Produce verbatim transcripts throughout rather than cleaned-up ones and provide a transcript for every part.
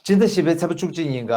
ཕྱི་ཟླ་བཞི་པའི་ཚེས་པ་བཅུ་གཅིག་ཉིན་ཀ་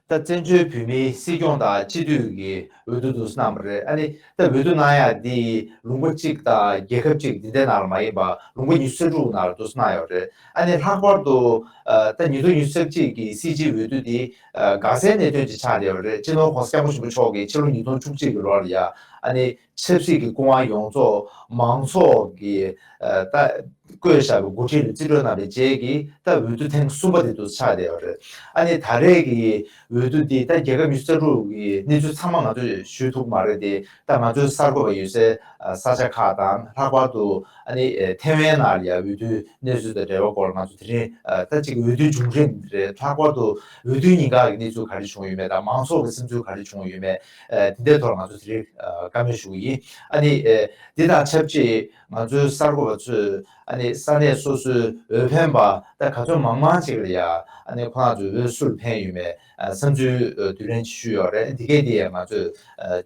ད་བཙན་བྱོལ་བོད་མིའི་སྲིད་སྐྱོང་དང་སྤྱི་འཐུས་ཀྱི་འོས་བསྡུ་འདུག་སེ་གནང་བ་རེད། ཨ་ནི་ད་འོས་བསྡུ་གནང་ཡག་འདི་ལུང་པ་གཅིག་དང་རྒྱལ་ཁབ་གཅིག་འདི་འདྲའི་ནང་ལ་མ་ཡིན་པ་ལུང་པ་ཉི་ཤུ་རྩ་དྲུག་ནང་ལ་འདུག་སེ་གནང་ཡོད་རེད། ཨ་ནི་ལྷག་པར་དུ་ཨ་ད་ཉིས་སྟོང་ཉི་ཤུ་རྩ་གཅིག་གི་སྲིད་སྤྱིའི་འོས་བསྡུ་འདི་ཨ་འགག་རྩའི་གནད་དོན་ཅིག་ཆགས་བསྡད་ཡོད་རེད། སྤྱི་ནོར་༸གོང་ས་༸སྐྱབས་མགོན་ཆེན་པོ་མཆོག་གིས་ཕྱི་ལོ་ཉིས་སྟོང་བཅུ་གཅིག་གི་ལོ་ལ་ཡ་ཨ་ནི་ཆབ་སྲིད་ཀྱི་སྐུ་དབང་ཡོངས་རྫོགས་མང་ཚོགས་ཀྱིས་ཨ་ད་བསྐོས་བཞག་པའི་འགོ་ཁྲིད་ལ་རྩིས་སྤྲོད་གནང་བའི་རྗེས་ཀྱི་ད་འོས་བསྡུ་ཐེངས་གསུམ་པ་དེ་འདུག་ཆགས་བསྡད་ཡོད་རེད། ཨ་ནི་ད་རེས་ཀྱི་འོས་བསྡུ་འདི་ད་རྒྱལ་ཁབ་ཉི་ཤུ་རྩ་དྲུག་གི་གནས་ཚུལ་ཚང་མ་ང་ཚོས་ཞུ་ཐུབ་ཀྱི་མ་རེད་དེ། ད་ང་ཚོའི་གསར་འགོད་པ་ཡོད་སའི་ས་ཆ་ཁག་དང་། ལྷག་པར་དུ་ཨ་ནི་ཐེ་ཝན་ནང་ལ་ཡ་འོས་བསྡུའི་གནས་ཚུལ་དང་འབྲེལ་བའི་སྐོར་ང་ཚོ་དེ་རིང་ད་ཅིག་འོས་བསྡུའི་བྱུང་རིམ་རེད། ལྷག་པར་དུ་འོས་བསྡུའི་ཉིན་ཀ་གི་གནས་ཚུལ་ག་རེ་བྱུང་ཡོད་མེད་དང་། མང་ཚོགས་ཀྱི་བསམ་ཚུལ་ག་རེ་བྱུང་ཡོད་མེད། དེ་འདྲའི་ཐོག་ལ་ང་ཚོ་དེ་རིང་བཀའ་མོལ་ཞུ་གི་ཡིན། ཨ་ནི་འདི་དང་ཆབས་ཅིག་ང་ཚོའི་གསར་འགོད་པ་ཚོས་ཨ་ནི་ས་གནས་སོ་སོའི་འོས་འཕེན་པ་ད་ག་ཚོད་མང་མང་ཅིག་ལ་ཡ་ཨ་ནི་ཁོ་རང་ཚོའི་འོས་སུ་འཕེན་ཡོད་མེད་བསམ་ཚུལ་བསྡུ་ལེན་ཞུས་ཡོད་རེད། འདི་གས་འདི་ཡ་ང་ཚོས་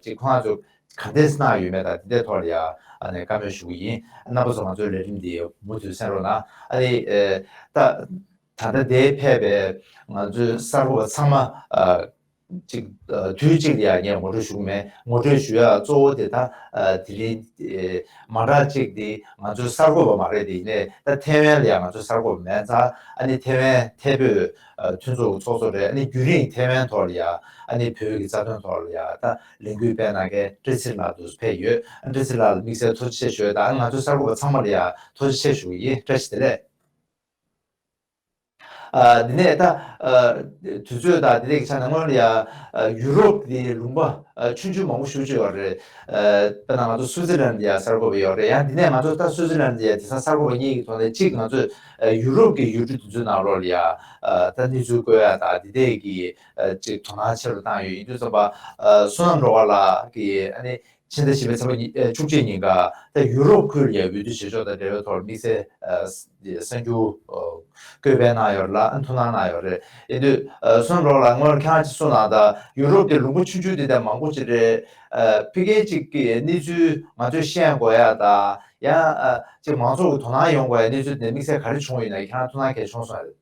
ཅིག་ཁོ་རང་ཚོ་ག་འདྲས་གནང་ཡོད་མེད་དང་འདི་འདྲའི་ཐོག་ལ་ཡ་ཨ་ནི་བཀའ་མོལ་ཞུ་གི་ཡིན། རྣམ་པ་ཚོ་ང་ཚོའི་ལས་རིམ་འདི་མུ་མཐུད་གསན་རོགས་གནང་། ཨ་ནི་ད་ད་ལྟ་འདིར་ཕེབས་པའི་ང་ཚོའི་གསར་འགོད་པ་ཚང་མ་ཅིག་དུས་གཅིག་ལ་ཡ་ངས་ངོ་སྤྲོད་ཞུ་གི་མེད། ངོ་སྤྲོད་ཞུ་ཡ་གཙོ་བོ་དེ་ད་དེ་རིང་མ་འདྲ་གཅིག་དེ་ང་ཚོའི་གསར་འགོད་པ་མ་རེད། དེ་ཡིན་ནའི་ད་ཐེ་ཝན་ལ་ཡ་ང་ཚོའི་གསར་འགོད་པ་མེད་ཙང་། ཨ་ནི་ཐེ་ཝན་ཐེ་བོད་མཐུན་ཚོགས་ཀྱི་ཚོགས་གཙོ་རེད། ཨ་ནི་རྒྱུན་རིང་ཐེ་ཝན་ཐོག་ལ་ཡ་ཨ་ནི་བོད་ཀྱི་རྩ་དོན་ཐོག་ལ་ཡ་ད་ལས་འགུལ་སྤེལ་གནང་མཁན་བཀྲ་ཤིས་ལགས་འདུག་ཕེབས་ཡོད། ཨ་བཀྲ་ཤིས་ལགས་ལ་དམིགས་བསལ་ཐུགས་རྗེ་ཆེ་ཞུ་ཡ་དང་། ང་ཚོའི་གསར་འགོད་པ་ཚང་མ་ལ་ཡ་ཐུགས་རྗེ་ཆེ་ཞུ་གི་ཡིན། བཀྲ་ཤིས་བདེ་ལེགས། ཨ་འདི་ནས་ད་ཨ་དུས་ཚོད་དང་དེ་འདྲའི་ཆ་ནས་སྔོན་ལ་ཡ་ཨ་ཡུ་རོབ་ཀྱི་ལུང་པ་ཨ་ཆུང་ཆུང་མང་པོ་ཞེ་པོ་ཅིག་ཡོད་རེད། ཨ་དཔེར་ན་ང་ཚོ་སུའུ་ཙི་ལན་ལ་ཡ་གསར་འགོད་པ་ཡོད་རེད། ཡང་འདི་ནས་ང་ཚོ་ད་སུའུ་ཙི་ལན་ལ་ཡ་དེང་སང་གསར་འགོད་པ་གཉིས་ཀྱི་ཐོག་ནས་གཅིག་ང་ཚོས་ཨ་ཡུ་རོབ་ཀྱི་ཡུལ་གྲུ་དེ་ཚོའི་ནང་ལོགས་ལ་ཡ་ཨ་ད་གནས་ཚུལ་བཀོད་ཡ་དང་དེ་འདྲས་ཀྱི་ཨ་ཅིག་དོ་སྣང་ཆེ་རུ་བཏང་ཡོད། ཡིན་དུས་ཙམ་པ་ཨ་བསོད་ནམས་སྒྲོལ་དཀར་ལགས་ཀྱིས་ཨ་ནི་ཕྱི་ཟླ་བཞི་པའི་ཚེས་པ་ཉི་ཨ་བཅུ་གཅིག་ཉིན་ཀ་ད་ཡུ་རོབ་ཁུལ་ལ་ཡ་འོས་བསྡུ་བྱེད་ཕྱོགས་དང་འབྲེལ་བའི་ཐོག་དམིགས་བསལ་ཨ་གསར་འགྱུར་ཨ་བཀོད་སྤེལ་གནང་ཡོད་ལ། ཨ་ཐུགས་སྣང་གནང་ཡོད་རེད། ཡིན་དུས་ཨ་བསོད་ནམས་སྒྲོལ་དཀར་ལགས་སྔོན་ལ་ཁྱེད་རང་ཅིག་གསུངས་གནང་། ད་ཡུ་རོབ་དེ་ལུང་པ་ཆུང་ཆུང་དེ་འདྲ་མང་པོ་ཅིག་རེད། ཨ་ཕ་གི་ཅིག་གི་གནས་ཚུལ་ང་ཚོས་ཤེས་དགོས་ཡ་དང་། ཡང་ཨ་ཅིག་མང་ཚོགས་ཀྱི་དོ་སྣང་ཡོང་དགོས་ཡ་གནས་ཚུལ་དེ་དམིགས་བསལ་ག་རེ་བྱུང་ཡོད་ན་ཁྱེད་རང་ཐུགས་སྣང་གལ་བྱུང་སོང་ཡ།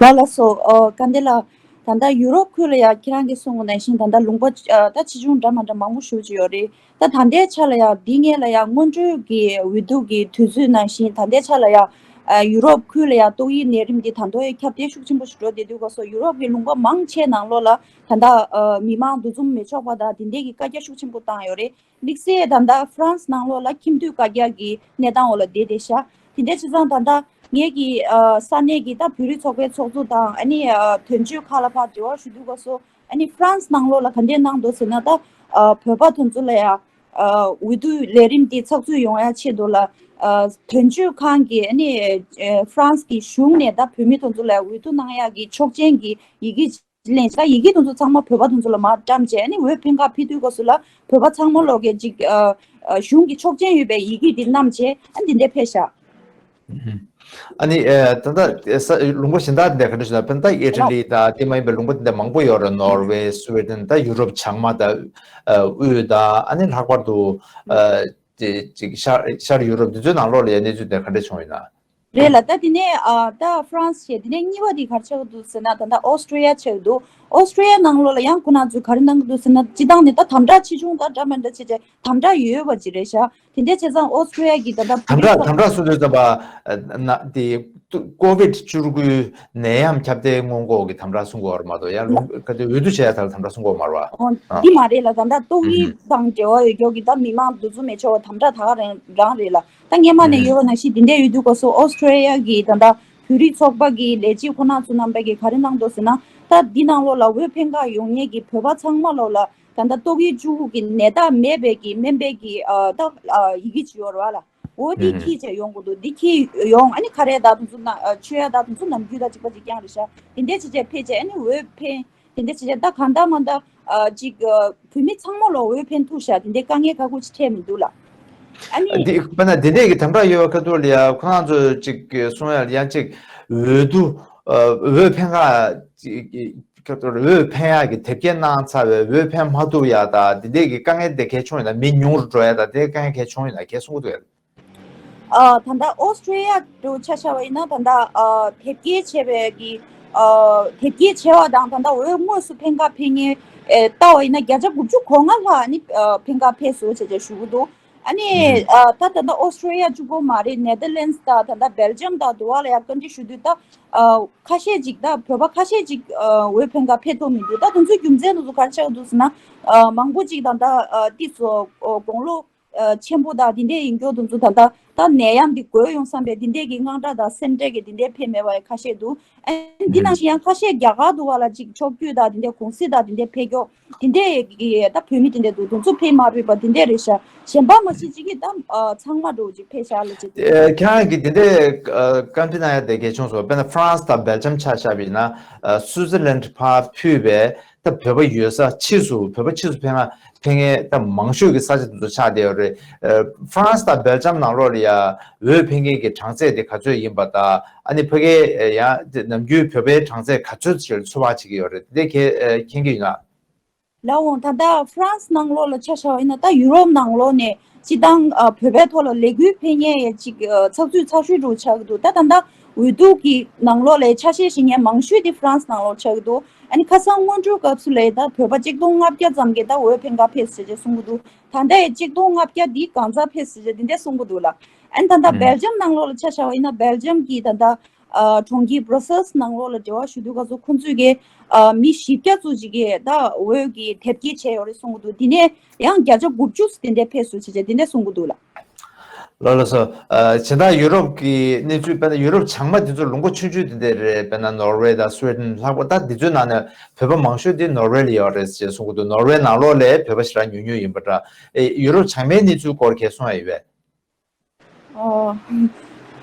ལགས་ལགས་སོ། ཨ་དཀར་ལྡན་ལགས། ད་ལྟ་ཡུ་རོབ་ཁུལ་ལ་ཡ་ཁྱེད་རང་གིས་གསུངས་པ་ནང་བཞིན་ད་ལྟ་ལུང་པ་ཨ་ད་ཆེ་ཆུང་འདྲ་མ་འདྲ་མང་པོ་ཞེ་པོ་ཅིག་ཡོད་རེད། ད་ད་ལྟའི་ཆ་ལ་ཡ་འདི་སྔོན་ལ་ཡ་སྔོན་འགྲོའི་གི་འོས་བསྡུ་གི་དུས་ཚོད་ནང་བཞིན་ད་ལྟའི་ཆ་ལ་ཡ་ཨ་ཡུ་རོབ་ཁུལ་ལ་ཡ་ཏོག་དབྱིབས་ནད་རིམས་འདི་ད་དུང་ཡང་ཁྱབ་གདལ་ཤུགས་ཆེན་པོ་ཞིག་འགྲོ་བསྡད་དུས་སྐབས་སུ་ཡུ་རོབ་ཀྱི་ལུང་པ་མང་ཆེ་ནང་ལོགས་ལ་ད་ལྟ་ཨ་མི་མང་འདུ་འཛོམས་མི་ཆོག་པ་དང་དེ་འདྲའི་གི་བཀའ་རྒྱ་ཤུགས་ཆེན་པོ་བཏང་ཡོད་རེད། དམིགས་བསལ་ད་ལྟ་ཧྥ་རན་སི་ནང་ལོགས་ལ་ཁྱིམ་སྡོད་བཀའ་རྒྱ་གི་གནས་སྟངས་འོག་ལ་བསྡད་བསྡད་ཤག་དེ་འདྲ་བྱས་ཙང་ད་ལྟ་ངེད་ཀྱི་ཨ་ས་གནས་ཀྱི་ད་བོད་རིགས་ཚོགས་པའི་ཚོགས་གཙོ་དང་། ཨ་ནི་ཨ་དོན་གཅོད་ཁག་ལ་ཕར་འབྲེལ་བ་ཞུ་དུས་སྐབས་སུ། ཨ་ནི་ཧྥ་རན་སི་ནང་ལོགས་ལ་ག་འདྲས་གནང་འདུག་ཟེར་ན། ད་ཨ་བོད་པ་དེ་ཚོ་ལ་ཡ་ཨ་འོས་བསྡུ་ལས་རིམ་དེ་ཚགས་ཚུད་ཡོང་ཡ་ཆེད་དུ་ལ་ཨ་དོན་གཅོད་ཁང་གི། ཨ་ནི་ཨ་ཧྥ་རན་སི་གི་གཞུང་ནས་ད་བོད་མི་དེ་ཚོ་ལ་འོས་བསྡུ་གནང་ཡ་གི་ཆོག་མཆན་གྱི་ཡི་གེ་ལེན་ཤག་ཡི་གེ་དེ་ཚོ་ཚང་མ་བོད་པ་དེ་ཚོ་ལ་མར་བཀྲམ་བྱས། ཨ་ནི་འོས་འཕེན་ཁག་ཕེབས་དུས་སྐབས་སུ་ལ་བོད་པ་ཚང་མ་ལོག་གི་ཅིག་ཨ་ཨ་གཞུང་གི་ཆོག་མཆན་ཡོད་པའི་ཡི་གེ་དེ་བསྣམས་བྱས། ཨ་འདི་འདྲ་ཕེབས་ཤག་ཨ་ནི་ཨ་ད་ལྟ་ས་ལུང་པ་གཞན་དག་འདི་ག་འདྲ་ཞིག་ན། དཔེར་ན་ད་ཨི་ཊ་ལི་དང་དེ་མ་ཡིན་པའི་ལུང་པ་འདི་འདྲ་མང་པོ་ཡོད་རེད། ནོར་ཝེ། སུའེ་ཌེན། ད་ཡུ་རོབ་བྱང་མ་དང་ཨ་དབུས་དང་། ཨ་ནི་ལྷག་པར་དུ་ཨ་ཅིག་ཅིག་ཤར་ཤར་ཡུ་རོབ་འདི་ཚོའི་ནང་ལོགས་ལ་ཡ་གནས་ཚུལ་འདི་ག་འདྲ་བྱུང་ཡོད་ན། རེད་ལ། ད་དེ་ནས་ཨ་ད་ཧྥ་རན་སི་བྱས། དེ་ནས་གཉིས་པ་དེ་ག་རེ་ཆགས་འདུག་ཟེར་ན། ད་ལྟ་ཨོ་སི་ཀྲི་ཡ་ཆགས་འདུག་ཨོ་སི་ཀྲི་ཡ་ནང་ལོགས་ལ་ཡང་ཁོ་རང་ཚོས་ག་རེ་གནང་གི་འདུག་ཟེར་ན། སྤྱི་བཏང་ནས་ད་དམ་དྲག་ཆེ་ཆུང་ད་འདྲ་མི་འདྲ་བྱས་བྱས་དམ་དྲག་ཡོད་པ་ཅིག་རེད་ཤག་དེ་འདྲ་བྱས་ཙང་ཨོ་སི་ཀྲི་ཡ་གི་ད་ལྟ་དམ་དྲག་དམ་དྲག་སུ་འདུག་ཟེར་བ་ན་དེ་ཀོ་ཝིད་བཅུ་དགུ་ནད་ཡམས་ཁྱབ་གདལ་སྔོན་འགོག་གི་དམ་དྲག་གསུང་གི་ཡོད་རེད་མ་གཏོགས། ཡང་ལུང་ག་དེ་འོས་བསྡུ་བྱས་ཡ་ད་ལ་དམ་དྲག་གསུང་གི་ཡོད་མ་རེད་བ། ཨོ། ཨ། འདི་མ་རེད་ལ། ད་ལྟ་ཏོག་དབྱིབས་དང་འབྲེལ་བ་ཡོད་རྒྱུ་གི་ད་མི་མང་འདུ་འཛོམས་མི་ཆོག་པ་དམ་དྲག་ད་ག་རང་རང་རེད་ལ། ད་སྔས་མ་ནས་ཡོད་པ་ནང་བཞིན་དེ་འདྲ་ཡོད་དུས་སྐབས་སུ་ཨོ་སི་ཀྲི་ཡ་གི་ད་ལྟ་བོད་རིགས་ཚོགས་པ་གི་ལས་བྱེད་ཁོ་རང་ཚོ་རྣམ་པ་གིས་ག་རེ་གནང་འདུག་ཟེར་ན། ད་འདི་ནང་ལོགས་ལ་འོས་འཕེན་ག་ཡོང་མཁན་གྱི་བོད་པ་ཚང་མ་ལོགས་ལ་ད་ལྟ་ཏོག་དབྱིབས་བཅུ་དགུ་གི་ནད་རྟགས་མེད་པའི་གི་སྨན་པའི་གི་ཨ་ད་ཨ་ཡི་གེ་ཅིག་ཡོད་རེད་བ་ལ། འོ་འདི་ཁྱེར་བྱས་ཡོང་དགོས་འདུག་འདི་ཁྱེར་ཡོང་། ཨ་ནི་ཁ་རས་ད་དུང་ཚོ་ན་ཨ་མཆོད་ཡ་ད་དུང་ཚོ་ནམ་རྒྱུན་དང་གཅིག་པ་གཅིག་རྐྱང་རེད་ཤག་དེ་འདྲས་བྱས་བྱས་ཕེབས་བྱས། ཨ་ནི་འོས་འཕེན། དེ་འདྲ་བྱས་བྱས་ད་གང་ལྟར་མ་ལྟར་ཨ་ཅིག་ཨ་བོད་མི་ཚང་མ་ལ་འོས་འཕེན་ཐུབ་ཤག་དེ་འདྲའི་དཀའ་ངལ་ཁག་པོ་ཅིག་འཕྲད་མི་འདུག་ལ། ཨ་ནི། འདི་དཔེར་ན་དེ་འདྲས་ཀྱི་དམ་དྲག་ཡོད་པ་ཁ་ཐུག་ལ་ཡ་ཁོ་རང་ཚོས་ཅིག་གསུང་ཡ་ཡང་ཅིག་འོས་བསྡུ་ཨ་འོས་འཕེན་ག་ཅིག་ཁ་ཐུག་འོས་འཕེན་ཡག་གི་དེབ་སྐྱེལ་གནང་ཚར་བའི་འོས་འཕེན་མ་ཐུབ་ཡ་ད་དེ་འདྲས་ཀྱི་དཀའ་ངལ་དེ་གལ་བྱུང་ཡོད་ན། མི་ཉུང་རུ་འགྲོ་ཡ་ད་དེ་དཀའ་ངལ་གལ་བྱུང་ཡོད་ན་གལ་གསུང་གི་འདུག་ཡ། ཨ་ད་ལྟ་ཨོ་སི་ཀྲི་ཡ་འདྲ་ཆ་བཞག་པ་ཡིན་ན། ད་ལྟ་ཨ་དེབ་སྐྱེལ་བྱས་པའི་གི་ ཨ་དེབ་སྐྱེལ་བྱས་པ་དང་ད་ལྟ་འོས་དངོས་སུ་འཕེན་ཁ་འཕེན་མཁན་ཨེ་ལྟ་བ་ཡིན་ན་བརྒྱ་ཆ་དགུ་བཅུ་གོ་ལྔ་ལྷག་ནི་ཨ་འཕེན་ཁ་ཕེབས་སོང་བྱས་བྱས་ཞུ་གི་འདུག་ཨ་ནི་ཨ་ད་ད་ལྟ་ཨོ་སི་ཀྲོ་ལི་ཡ་གཅིག་པོ་མ་རེད། ནེ་ཐར་ལན་སི་དང་ད་ལྟ་སྦེལ་ཇམ་དང་དུ་བ་ལ་ཡང་བཀའ་འདྲི་ཞུ་དུས་ད་ཨ་ཁ་ཤས་ཅིག་ད་བོད་པ་ཁ་ཤས་ཅིག་ཨ་འོས་འཕེན་ཁ་ཕེབས་ཐུབ་མི་འདུག་ད་དེ་ཚོའི་རྒྱུ་མཚན་དེ་ཚོ་ག་རེ་ཆགས་འདུག་ཟེར་ན་ཨ་མང་པོ་ཅིག་ད་ད་ཨ་ཏིས་སོ་དགུང་ལོ་ཨ་ཆེན་པོ་དང་དེ་འདྲས་ཡིན་མཁན་དེ་ཚོ་ད་ལྟ་ད་ནད་ཡམས་འདི་འགོས་ཡོང་བསམ་པའི་དེ་འདྲས་ཀྱི་དངངས་སྐྲག་དང་སེམས་ཁྲལ་གྱི་དེ་འདྲས་ཕེབས་མེད་པ་ཡང་ཁ་ཤས་འདུག་ཨ་ནི་འདི་ནང་བཞིན་ཡང་ཁ་ཤས་རྒྱ་གར་དུ་བ་ལ་ཅིག་ཕྱོགས་བསྐྱོད་དང་དེ་འདྲས་གུང་སེང་དང་དེ་འདྲས་ཕེབས་མཁན་དེ་འདྲས་ཀྱི་ད་བོད་མི་དེ་འདྲས་འདུག་དེ་ཚོ་ཕེབས་མ་ཕོད་པ་དེ་འདྲས་རེད་ཤག་གཞན་པ་མ་གཞི་ཅིག་གིས་ད་ཨ་ཚང་མ་འགྲོ་ཅིག་ཕེབས་ཤག་ལ་ཅིག་ཨེ་ཁྱེད་རང་གིས་དེ་འདྲས་ཨ་བཀའ་འདྲི་གནང་ཡ་དེ་གལ་ཆེན་པོ་སོང་། དཔེར་ན་ཧྥ་རན་སི་དང་སྦེལ་ཇམ་ཆ་བཞག་པ་ཡིན་ན་ཨ་སུའི་ཙི་ལན་ཕར་ཕུད་པའི་ད་བོད་པ་ཡོད་ས་ཕྱིས་སུ་བོད་པ་ཕྱིས་སུ་ཕེབས་ན་ཕེབས་མཁན་ད་མང་ཤོས་ཀྱི་ས་ཆ་དེ་ཚོ་ཆགས་བསྡད་ཡོད་རེད། ཨ་ཧྥ་རན་སི་དང་སྦེལ་ཇམ་ནང་ལོགས་ལ་ཡ་འོས་འཕེན་མཁན་གྱི་གྲངས་ཚད་དེ་ག་ཚོད་ཡིན་པ་དང་ཨ་ནི་ཕ་གིའི་ཡང་ནམ་རྒྱུན་བོད་པའི་གྲངས་ཚད་ག་ཚོད་ཅིག་ལ་ཚོད་དཔག་བྱེད་ཀྱི་ཡོད་རེད། དེ་གས་མཁྱེན་གྱི་ཡོད་ན། ལགས་འོང་། ད་ལྟ་ཧྥ་རན་སི་ནང་ལོགས་ལ་ཆ་བཞག་པ་ཡིན་ན་ད་ཡུ་རོབ་ནང་ལོགས་ནས་སྤྱི་བཏང་ཨ་བོད་པའི་ཐོག་ལ་ལས་འགུལ་འཕེན་མཁན་ཡང་ཅིག་ཨ་ཚགས་ཚུད་ཚགས་ཤོས་འདྲ་པོ་ཆགས་ཀྱི་འདུག་ད་ད་ལྟ་འོས་བསྡུ་གི་ནང་ལོགས་ལ་ཆ་ཤས་བཞེས་མཁན་མང་ཤོས་དེ་ཧྥ་རན་སི་ནང་ལོགས་ཆགས་ཀྱི་འདུག་ཨ་ནི་ཁ་སང་སྔོན་འགྲོའི་སྐབས་སུ་ལ་ད་བོད་པ་གཅིག་སྟོང་ལྔ་བརྒྱ་ཙམ་གྱིས་ད་འོས་འཕེན་ག་ཕེབས་ཟེར་བྱས་གསུང་གི་འདུག་ད་ལྟ་ཡང་གཅིག་སྟོང་ལྔ་བརྒྱ་འདི་གང་ཙམ་ཕེབས་ཟེར་བྱས་འདི་འདྲས་གསུང་གི་འདུག་ལ། ཨ་ནི་ད་ལྟ་སྦེལ་ཇམ་ནང་ལོགས་ལ་ཆ་བཞག་པ་ཡིན་ན་སྦེལ་ཇམ་གྱི་ད་ལྟ་ཨ་གྲོང་ཁྱེར་བྷ་རུ་སེལ་སི་ནང་ལོགས་ལ་འབྲེལ་བ་ཞུ་དུས་སྐབས་སུ་ཁོང་ཚོས་ཀྱིས་ཨ་མི་བཞི་བརྒྱ་ཙམ་ཅིག་གིས་ད་འོས་ཀྱི་དེབ་སྐྱེལ་བྱས་ཡོད་རེད་གསུང་གི་འདུག་དེ་ནས་ཡང་བརྒྱ་ཆ་དགུ་བཅུ་དེ་འདྲས་ཕེབས་སོང་ཟེར་བྱས་དེ་འདྲས་གསུང་གི་འདུག་ལ། ལགས་ལགས་སོ། ཨ་བྱས་ན་ད་ཡུ་རོབ་ཀྱི་གནས་ཚུལ་དཔེར་ན་ཡུ་རོབ་བྱང་མ་དེ་ཚོ་ལུང་པ་ཆུང་ཆུང་དེ་འདྲས་རེད། དཔེར་ན་ནོར་ཝེ་དང་སུའེ་ཌེན་ལྷག་པ་ད་དེ་ཚོའི་ནང་ནས་བོད་པ་མང་ཤོས་དེ་ནོར་ཝེ་ལ་ཡོད་རེད་ཅེས་གསུང་གི་འདུག་ནོར་ཝེ་ནང་ལོགས་ལ་བོད་པ་ཞེ་དྲག་ཉུང་ཉུང་ཡིན་པ་འདྲ། ཨེ་ཡུ་རོབ་བྱང་མའི་གནས་ཚུལ་སྐོར་གས་གསུང་ཡ་ཡོད་པས། ཨོ།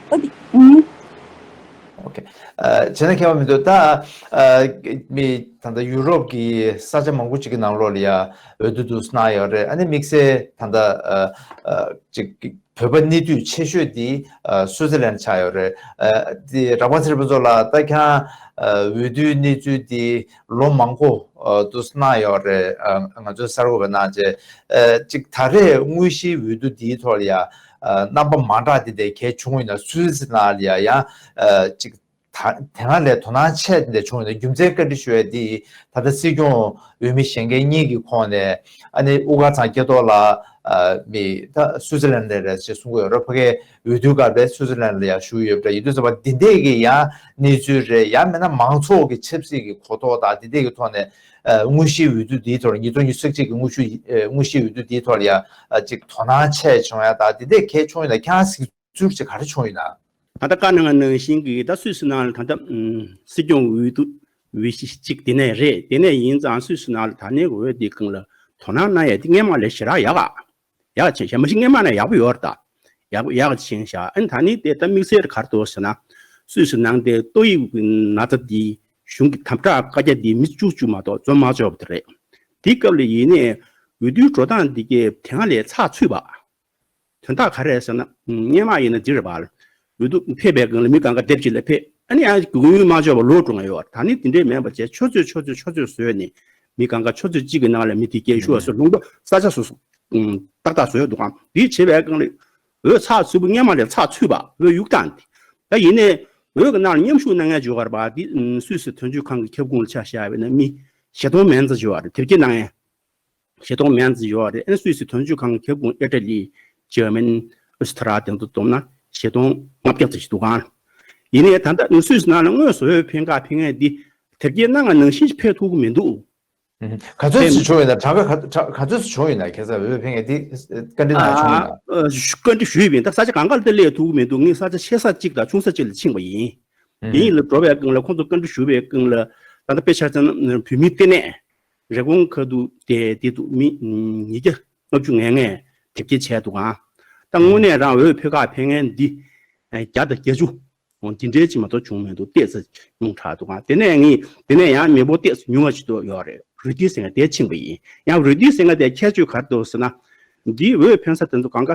ཨོ་དེ། ཨུམ། ཨོ་ཁེ། ཨ་བྱས་ན་ཁྱད་པར་མི་འདུག་ད་ཨ་མི་ད་ལྟ་ཡུ་རོབ་ཀྱི་ས་ཆ་མང་པོ་ཅིག་གི་ནང་ལོགས་ལ་ཡ་འོས་བསྡུ་འདུག་གནང་ཡོད་རེད། ཨ་ནི་དམིགས་བསལ་ད་ལྟ་ཨ་ཨ་ཅིག་བོད་པ་གནས་སྡུད་ཆེ་ཤོས་དེ་ཨ་སུའི་ཙི་ལན་ཆགས་ཡོད་རེད། ཨ་དེ་ར་པ་ཚེ་རིང་ཕུན་ཚོགས་ལགས་ད་ཁྱེད་རང་ཨ་འོས་བསྡུའི་གནས་ཚུལ་དེ་ལོ་མང་པོ་ཨ་འདུག་གནང་ཡོད་རེད། ཨ་ང་ཚོའི་གསར་འགོད་པ་གནང་བྱས་ཨ་ཅིག་ད་རེས་དངོས་གཞིའི་འོས་བསྡུ་དེའི་ཐོག་ལ་ཡ་ཨ་རྣམ་པ་མ་འདྲ་དེ་འདྲ་གས་བྱུང་ཡོད་ན། སུད་སི་ནང་ལ་ཡ་ཡང་ཨ་ཅིག་ད་དེ་སྔ་ལས་དོ་སྣང་ཆེ་དེ་འདྲ་བྱུང་ཡོད་ན། རྒྱུ་མཚན་བཀའ་འདྲི་ཞུ་ཡ་དེ་ད་ལྟ་སྲིད་སྐྱོང་འོས་མི་གཞན་དགེ་གཉིས་ཀྱི་ཁོངས་ནས་ཨ་ནི་དབུ་དཀར་ཚང་སྐྱེས་ཐོག་ལ་ཨ་མི་ད་སུད་སི་ལན་ནས་རེད་ཅེས་གསུང་གི་ཡོད་རེད། ཕ་གིའི་འོས་བསྡུའི་སྐབས་ལ་སུད་སི་ལན་ལ་ཡང་བཞུགས་ཡོད་པ་འདྲ། ཡིན་དུས་ཙམ་པ་འདི་འདྲས་ཀྱི་ཡང་གནས་ཚུལ་རེད། ཡང་མིན་ན་མང་ཚོགས་ཀྱི་ཆབ་སྲིད་ཀྱི་གོ་རྟོགས་དང་འདི་འདྲས་ཀྱི་ཐོག་ནས་ཨ་དངོས་གཞིའི་འོས་བསྡུ་འདིའི་ཐོག་ལ་ཉིས་སྟོང་ཉི་ཤུ་རྩ་གཅིག་གི་དངོས་གཞི་ཨ་དངོས་གཞིའི་འོས་བསྡུ་འདིའི་ཐོག་ལ་ཡང་ཨ་ཅིག་དོ་སྣང་ཆེ་བྱུང་ཡ་དང་འདི་འདྲས་གས་བྱུང་ཡོད་ན། ཁྱེད་རང་གཟིགས་ཚུལ་ཅིག་ག་རེ་བྱུང་ཡོད་ན། ད་ལྟ་བཀའ་གནང་ནང་བཞིན་གྱི་ད་སུད་སི་ནང་ལ་ད་ལྟ་ཨམ་སྲིད་སྐྱོང་འོས་བསྡུ་འོས་གཞི་གཅིག་དེ་ནས་རེད། དེ་ནས་ཡིན་ཙང་སུད་སི་ནང་ལ་ད་ནས་འོས་དེ་སྒང་ལ་དོ་སྣང་གནང་ཡ་དེ་སྔོན་མ་ལས་ཞེ་དྲག་ཡག་ག་ཡག་ཕྱིན་ཤག་མ་གཞི་སྔོན་མ་ནས་ཡག་པོ་ཡོད་རེད་ད། ཡག་པོ་ཡག་ཕྱིན་ཤག་ཨ་ནི་ད་ནི་དེ་ད་དམིགས་བསལ་ག་རེ་འདུག་ཟེར་ན། སུད་སི་ནང་དེ་ཏོག་དབྱིབས་ཀྱི་ན་ཚ་འདི་གཞུང་གི་དམ་དྲག་བཀའ་རྒྱ་འདི་མི་བཅུ་གཅིག་མ་གཏོགས་འཛོམས་མ་ཆོག་པ་དེ་རེད། དེའི་སྐབས་ལ་ཡིན་ནའི་འོས་བསྡུའི་འགྲོ་སྟངས་འདི་གས་དེ་སྔ་ལས་ཚགས་ཚུད་པ། དོན་དག་ག་རེ་རེད་ཟེར་ན། སྔོན་མ་ཡིན་ན་འདི་རེད་པ། འོས་བསྡུ་ཕེབས་པའི་སྒང་ལ་མི་གང་ག་སྡེབ་གཅིག་ལ་ཕེབས། ཨ་ནི་ཡང་དགོས་ཡུན་མ་འབྱོར་བར་ལོག་འགྲོ་མཁན་ཡོད་རེད། ད་ནི་དེ་འདྲས་མིན་པ་བྱས་ཆུ་ཚོད་ཆུ་ཚོད་ཆུ་ཚོད་བཟོས་ནས་མི་གང་ག་ཆུ་ཚོད་གཅིག་གི་ནང་ལ་མི་དེ་སྐད་ཞུ་བ་སོགས་ལུང་པ་ས་ཆ་སོ་སོ་ཨུམ་ཏག་ཏག་བཟོས་འདུག་ག་འདི་བྱེད་པའི་སྒང་ལ་འོས་ཚགས་ཚུད་པོ་སྔོན་མ་ལས་ཚགས་ཚུད་པ་འོས་གཡུག་སྟངས་དེ། ད་ཡིན་ནའི་འོས་ཀྱི་ནང་ལ་མཉམ་ཞུགས་གནང་མཁན་ཡོད་རེད་པ། འདི་ཨུམ་སུད་སི་དོན་གཅོད་ཁང་གི་ཁྱབ་ཁོངས་ལ་ཆ་བཞག་པ་ཡིན་ན་མི་བཞི་སྟོང་མན་ཙམ་ཡོད་རེད། དེབ་སྐྱེལ་གནང་མཁན། བཞི་སྟོང་མན་ཙམ་ཡོད་རེད། ཨ་ནི་སུད་སི་དོན་གཅོད་ཁང་གི་ཁྱབ་ཁོངས་ཨི་ཊ་ལི། འཇར་མན། ཨོ་སི་ཐ་ར་དེ་ཚོ་བསྡོམས་ན་བཞི་སྟོང་ལྔ་བརྒྱ་ཙམ་ཞིག་འདུག་ག་ཡིན་ནའི་ད་ལྟ་སུད་སི་ནང་ལ་དངོས་སུ་འོས་འཕེན་ཁ་འཕེན་མཁན་འདི་དེབ་སྐྱེལ་གནང་བ་ནང་བཞིན་ཕེབས་ཐུབ་ཀྱི་མི་འདུག་ག་ཚོད་ཅིག་བྱུང་ཡོད་ན། གྲངས་ཀ་ག་ག་ཚོད་ཅིག་བྱུང་ཡོད་ན། ཁ་སང་འོས་འཕེན་མཁན་འདི་བཀའ་འདྲི་ནང་བྱུང་ཡོད་ན། ཨ་བཀའ་འདྲི་ཞུས་པ་ཡིན། ད་ས་ཆ་གང་ག་ལ་ད་སླེབས་ཐུབ་ཀྱི་མི་འདུག་ངས་ས་ཆ་ཆེ་ས་གཅིག་དང་ཆུང་ས་གཅིག་ལ་ཕྱིན་པ་ཡིན། ཡིན་ལ་འགྲོ་བའི་སྒང་ལ་ཁོང་ཚོ་བཀའ་འདྲི་ཞུ་བའི་སྒང་ལ་ད་ལྟ་དཔེ་ཆ་བཞག་ན་བོད་མིའི་ལྟེ་གནས། རེབ་གོང་ཁ་ཐུག་དེ་དེ་འདུག་མི་ཉིས་བརྒྱ་ལྔ་བཅུ་ང་ལྔས་དེབ་སྐྱེལ་བྱས་འདུག་ག་ད་དངོས་གནས་རང་འོས་འཕེན་ཁ་འཕེན་མཁན་འདི་བརྒྱ་དང་བརྒྱད་ཅུ་འོ་འདི་འདྲའི་ཅིག་མ་གཏོགས་བྱུང་མི་འདུག་ཏོག་ཙམ་ཉུང་དྲགས་འདུག་ག་དེ་ནས་ངས་དེ་ནས་ཡང་མི་འབོར་ཏོག་ཙམ་ཉུང་བ་ཞིག་ཏུ་ཡོད་རེད། རོས་ཏི་ཟེར་མཁན་དེ་ཕྱིན་པ་ཡིན། ཡང་རོས་ཏི་ཟེར་མཁན་དེ་ཁྱད་ཆོས་ག་རེ་འདུག་ཟེར་ན། འདིའི་འོས་འཕེན་ས་དེ་ཚོ་གང་ག་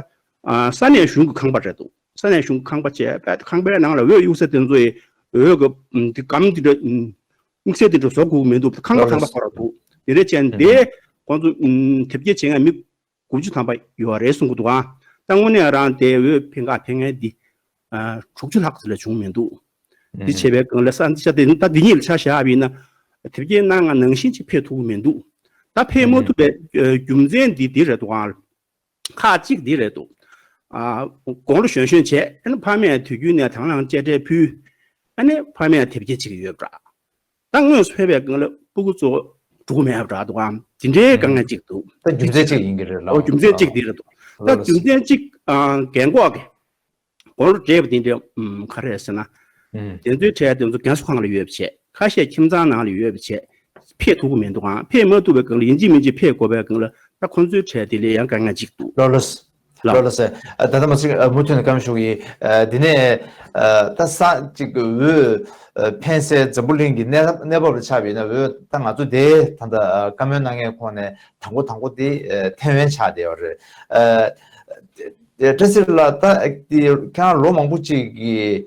ས་གནས་གཞུང་གི་ཁང་པ་རེད་འདུག་ས་གནས་གཞུང་གི་ཁང་པ་བྱས་པས་ཁང་པའི་ནང་ལ་འོས་གཡུག་ས་དེ་ཚོ་ཡི་འོས་གི་འདི་སྒམ་འདི་འདྲ། དམིགས་བསལ་དེ་འདྲ་བཟོ་དགོས་མི་འདུག་ཁང་པ་ཁང་པ་ཁོ་རང་འདུག་དེ་འདྲ་བྱས་ནས་དེ་ཁོང་ཚོ་དེབ་སྐྱེལ་བྱེད་མཁན་མི་དགུ་བཅུ་ཐམ་པ་ཡོད་རེད་གསུང་གི་འདུག་ཨ་ད་དངོས་གནས་རང་དེ་འོས་འཕེན་ཁ་འཕེན་མཁན་འདི་དྲུག་ཅུ་ལྷག་ཙམ་ལས་བྱུང་མི་འདུག་འདི་བྱས་པའི་སྒང་ལ་ས་འདི་ཆ་དེ་ད་འདི་གཉིས་ལ་ཆ་བཞག་པ་ཡིན་ན། དེབ་སྐྱེལ་གནང་ང་ནང་བཞིན་ཅིག་ཕེབས་ཐུབ་ཀྱི་མི་འདུག་ད་ཕེབས་མ་ཐུབ་པའི་རྒྱུ་མཚན་འདི་འདི་རེད་འདུག་ཨང་། ཁག་གཅིག་འདི་རེད་འདུག་ཨ། དགུང་ལོ་གཞོན་གཞོན་བྱས། ཨ་ནི་ཕ་མས་དུས་རྒྱུན་ནས་དང་བླངས་གཅེས་སྤྲས་ཕུལ། ཨ་ནི་ཕ་མས་དེབ་སྐྱེལ་བྱེད་ཀྱི་ཡོད་པ་འདྲ། ད་དངོས་སུ་ཕེབས་པའི་སྒང་ལ་སྤུ་གུ་ཚོ་འགྲོ་གི་མེད་པ་འདྲ་འདུག་ཨང་། འདི་འདྲའི་དཀའ་ངལ་གཅིག་འདུག་ད་རྒྱུ་མཚན་གཅིག་ཡིན་གྱི་རེད་ལ། ཨོ་རྒྱུ་མཚན་གཅིག་འདི་རེད་འདུག་ད་རྒྱུ་མཚན་གཅིག་ཨ། རྒན་གོག་གི་དགུང་ལོ་བགྲེས་པ་འདི་འདྲ་ཨམ། ག་རེ་ཟེར་ན། དེ་ཚོའི་གྲས་དེ་ཚོ་རྒན་གསོ་ཁང་ལ་ཡོད་པ་བྱས། ཁ་ཤས་ཁྱིམ་ཚང་ནང་ལ་ཡོད་པ་བྱས། ཕེབས་ཐུབ་ཀྱི་མི་འདུག་ཨང་། ཕེབས་མ་ཐུབ་པའི་སྒང་ལ་ཡིན་གཅིག་མིན་གཅིག་ཕེབས་དགོས་པའི་སྒང་ལ་ད་ཁོང་ཚོའི་གྲས་དེ་ལ་ཡང་དཀའ་ངལ་གཅིག་འདུག་ལགས་ལགས། ལགས་ལགས་སེ། ད་ལྟ་མ་ཚིག་མུ་མཐུད་ནས་བཀའ་མོལ་ཞུ་གི་ཡིན། འདི་ནས་ད་ས་གཅིག་འོས་འཕེན་སའི་འཛམ་བུ་གླིང་གི་གནས་གནས་བབ་ལ་ཆགས་པ་ཡིན་ན། འོས་ད་ང་ཚོ་དེ་ད་ལྟ་བཀའ་མོལ་གནང་མཁན་ཁོངས་ནས་དང་པོ་དང་པོ་དེ་ཐེ་ཝན་ཆགས་བསྡད་ཡོད་རེད། བཀྲ་ཤིས་ལགས། ད་ཁྱེད་རང་ལོ་མང་པོ་ཅིག་གི་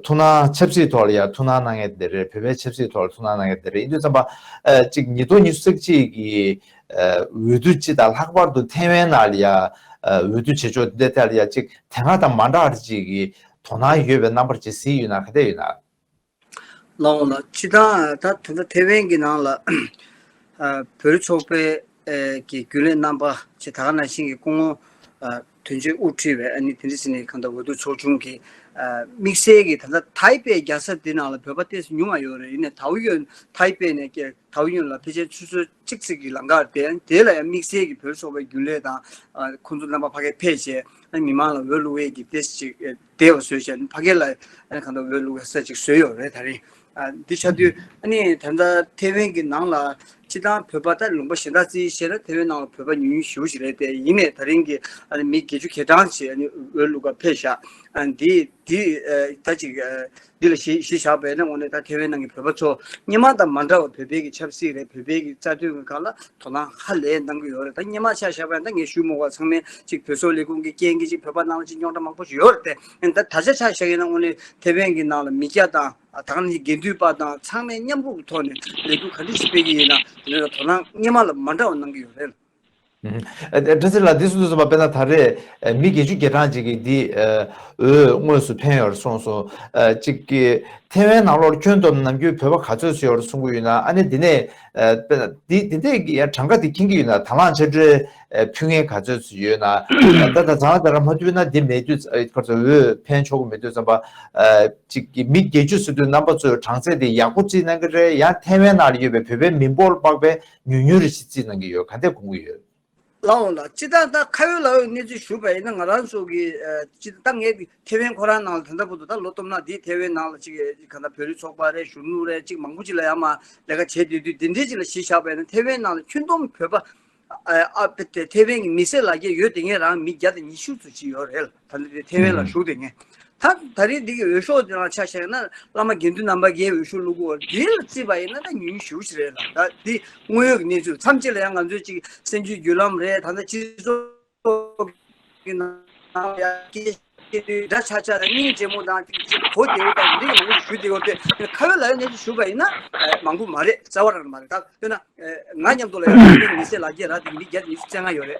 ཐུགས་སྣང་ཆབ་སྲིད་ཐོག་ལ་ཡང་ཐུགས་སྣང་གནང་མཁན་དེ་རེད། བོད་པའི་ཆབ་སྲིད་ཐོག་ལ་ཐུགས་སྣང་གནང་མཁན་དེ་རེད། ཡིན་དུས་ཙམ་པ་ཅིག་ཉིས་སྟོང་ཉི་ཤུ་རྩ་གཅིག་གི་འོས་བསྡུ་སྤྱི་དང་ལྷག་པར་དུ་ཐེ་ཝན་ནང་ལ་ཡང་འོས་བསྡུ་བྱེད་ཕྱོགས་འདི་ཐད་ལ་ཡང་ཅིག་དེ་སྔ་དང་མ་འདྲ་བ་ཅིག་གི་དོ་སྣང་ཡོད་པའི་རྣམ་པ་ཅིག་གཟིགས་ཡོད་ན། ག་འདྲ་ཡོད་ན། ལགས་འོང་ལགས། སྤྱིར་བཏང་ད་ད་ལྟ་ཐེ་ཝན་གྱི་ནང་ལ་ཨ། བོད་རིགས་ཚོགས་པའི་ཨ་གི་རྒྱུན་ལས་རྣམ་པ་ཅིག་ད་ག་ནང་བཞིན་གྱི་སྐུ་ངོ་ཨ་དོན་གཅོད་དབུ་ཁྲིད་པའི་ཨ་ནི་དེ་འདྲ་ཟེར་ནས་གང་ལྟར་འོས་བསྡུ་ཚོགས་ཆུང་གི་ཨ་དམིགས་བསལ་གྱི་ད་ལྟ་ཐའེ་པེ་རྒྱལ་ས་འདི་ནང་ལ་བོད་པ་ཏོག་ཙམ་ཉུང་བ་ཡོད་རེད། ཡིན་ནའི་ཐའོ་ཡོན་ཐའེ་པེ་ནས་ཀྱི་ཐའོ་ཡོན་ལ་ཕལ་ཆེར་ཆུ་ཚོད་གཅིག་ཙམ་གྱི་ལམ་ཁ་རེད། དེ་ལ་ཡང་དམིགས་བསལ་གྱི་བོད་རིགས་ཚོགས་པའི་རྒྱུན་ལས་དང་ཨ་ཁོང་ཚོ་རྣམ་པ་ཕ་གིར་ཕེབས་བྱས། ཨ་མི་མང་ལ་འོས་བླུག་ཡས་ཀྱི་ཏོག་ཙམ་ཅིག་བདེ་བ་བཟོས་བྱས། ཕ་གི་ལ་ཨ་གང་ལྟར་འོས་བླུག་ཡས་ས་ཅིག་བཟོས་ཡོད་རེད་ད་རེས། ཨ་འདི་ཆགས་དུས་ཨ་ནི་ད་ལྟ་ཐེ་ཝན་གྱི་ནང་ལ་སྤྱིར་བཏང་བོད་པ་ད་ལུང་པ་གཞན་དག་རྩིས་བྱས་ན་ཐེ་ཝན་ནང་ལ་བོད་པ་ཉུང་ཉུང་ཞེ་པོ་ཞིག་རེད་དེ། ཡིན་ནའི་ད་རིང་གི་ཨ་ནི་མི་བརྒྱད་ཅུ་གྱ་གྲངས་ཅིག་ཨ་ནི་འོས་བླུག་ག་ཕེབས་ཤག་ཨ་འདི་འདི་ཨ་ད་ཅིག་ཨ་འདི་ལ་གཞི་གཞི་བཞག་པ་ཡིན་ན། དངོས་གནས་ད་ཐེ་ཝན་ནང་གི་བོད་པ་ཚོ་སྔོན་མ་དང་མ་འདྲ་བར་བོད་པའི་གི་ཆབ་སྲིད་རེད། བོད་པའི་གི་རྩ་དོན་གྱི་སྒང་ལ་དོ་སྣང་ཧ་ལས་གནང་གི་ཡོད་རེད། ད་སྔོན་མ་ཆ་བཞག་པ་ཡིན་ན་ད་ངས་ཞུས་མ་དགོས་པ་ཚང་མས་ཅིག་བོད་སོག་ལས་ཁུངས་ཀྱི་རྐྱེན་གྱིས་ཅིག་བོད་པ་ནང་ལ་ཅིག་རྙོག་དྲ་མང་པོ་ཞིག་ཡོད་རེད་དེ། ད་ད་ཆ་ཆ་བཞག་ཡིན་ན་དངོས་གནས་ཐེ་ཝན་གྱི་ནང་ལ་མི་སྐྱ་དང་ད་ག་ནང་བཞིན་དགེ་འདུན་པ་དང་ཚང་མས་མཉམ་རུབ་ཀྱི་ཐོག་ནས་ལས་འགུལ་ག་འདྲ་ཞིག་སྤེལ་གྱི་ཡིན་ན། དེ་ནས་དོ་སྣང་སྔོན་མ་ལ་མ་འདྲ་བ་གནང་གི་ཡོད་རེད། ཨ། བཀྲ་ཤིས་ལགས། འདི་གསུངས་དུས་ཙམ་པ་དཔེར་ན་ད་རེས་ཨ་མི་བརྒྱད་ཅུ་གྱ་གྲངས་ཅིག་གིས་འདི་ཨ་འོས་དངོས་སུ་འཕེན་ཡོད་རེད་གསུངས་སོང་། ཨ་ཅིག་གིས་ཐེ་ཝན་ནང་ལོགས་ཁྱོན་བསྡོམས་ནམ་རྒྱུན་བོད་པ་ག་ཚོད་ཙམ་ཡོད་རེད་གསུང་གི་ཡོད་ན། ཨ་ནི་འདི་ནས་ཨ་དཔེར་ན་འདི་འདི་འདྲས་ཀྱི་ཡང་གྲངས་ཀ་དེ་མཁྱེན་གྱི་ཡོད་ན། དང་བླངས་དཔྱ་ཁྲལ་ཨ་ཕུལ་མཁན་ག་ཚོད་ཙམ་ཡོད་ན། ད་ད་ད་ལྟ་རང་མ་ཐུབ་ན་འདི་མེད་དུས་ཨ་ཁོ་ཚོ་འོས་འཕེན་ཆོག་གི་མེད་དུས་ཙམ་པ། ཨ་ཅིག་གིས་མི་བརྒྱད་ཅུ་ཟེར་དུས་རྣམ་པ་ཚོས་གྲངས་ཚད་དེ་ཡག་པོ་རྩིས་གནང་གི་རེད། ཡང་ཐེ་ཝན་ནང་ལ་ཡོད་པའི་བོད་པའི་མི་འབོར་དཔག་པའི་ཉུང་ཉུང་རེ་ཞིག་རྩིས་གནང་གི་ཡོད། ག་འདྲས་དགོངས་ཀྱི་ཡོད། ལགས་འོང་ལགས། སྤྱིར་བཏང་ད་ཁ་ཡོད་ལག་ཡོད་གནས་ཚུལ་ཞུས་པ་ཡིན་ན། ང་རང་ཚོ་གི་ཨ་སྤྱིར་བཏང་ངས་ཐེ་ཝན་ཁོ་རང་ནང་ལ་ད་ལྟ་བར་དུ་ད་ལོ་སྟོང་ནང་འདི་ཐེ་ཝན་ནང་ལ་ཅིག་ག་ད་བོད་རིགས་ཚོགས་པ་རེད། གཞོན་ནུ་རེད། ཅིག་མང་པོ་ཅིག་ལ་ཡང་མ་ལས་ཀ་བྱས་བསྡད་དུས། འདི་འདྲའི་ཅིག་ལ་གཞི་བཞག་པ་ཡིན་ན་ཐེ་ཝན་ནང་ལ་ཁྱོན་བསྡོམས་བོད་པ་ཨ་ཨ་དེ་ཐེ་ཝན་གྱི་མི་སེར་ལག་ཁྱེར་ཡོད་དེ་ངས་རང་མི་བརྒྱ་དང་ཉི་ཤུ་ཙམ་ཅིག་ཡོད་རེད། ད་ལྟ་དེ་ཐེ་ཝན་ལ་བཞུགས་དེ་ངས། ད་ད་རེས་འདི་གི་འོས་ཤོག་དེ་རང་ཆ་བཞག་ན་བླ་མ་དགེ་འདུན་རྣམ་པ་གིས་འོས་ཤོག་བླུག་གི་ཡོད་རེད། དེ་ལ་བརྩིས་པ་ཡིན་ན་ད་ཉུང་ཉུང་ཞེ་པོ་ཅིག་རེད་ལ། ད་འདི་དངོས་ཡོད་ཀྱི་གནས་ཚུལ། མཚམས་གཅིག་ལ་ཡང་ང་ཚོས་ཅིག་གསར་འགྱུར་བརྒྱུད་ལམ་རེད། ད་ལྟ་སྤྱི་ཚོགས་ཀྱི་ནང་ཡང་སྐད་ཆ་འདྲ་ཆགས་ཆགས་དང་། སྙིང་རྗེ་མོ་དང་ཅིག་གོ་བདེ་བོ་དང་འདི་གི་མང་པོ་ཞིག་ཞུ་བསྡད་ཡོད་དེ། ཁ་ཡོད་ལག་ཡོད་གནས་ཚུལ་ཞུས་པ་ཡིན་ན་མང་པོ་མ་རེད། རྩ་བ་རང་མ་རེད། ད་དཔེར་ན། ང་མཉམ་དུ་ལ་ཡང་ཐེ་ཝན་མི་སེར་ལག་ཁྱེར་རག་དེ་མི་བརྒྱ་དང་ཉི་ཤུ་རྩ་ལྔ་ཡོད་རེད།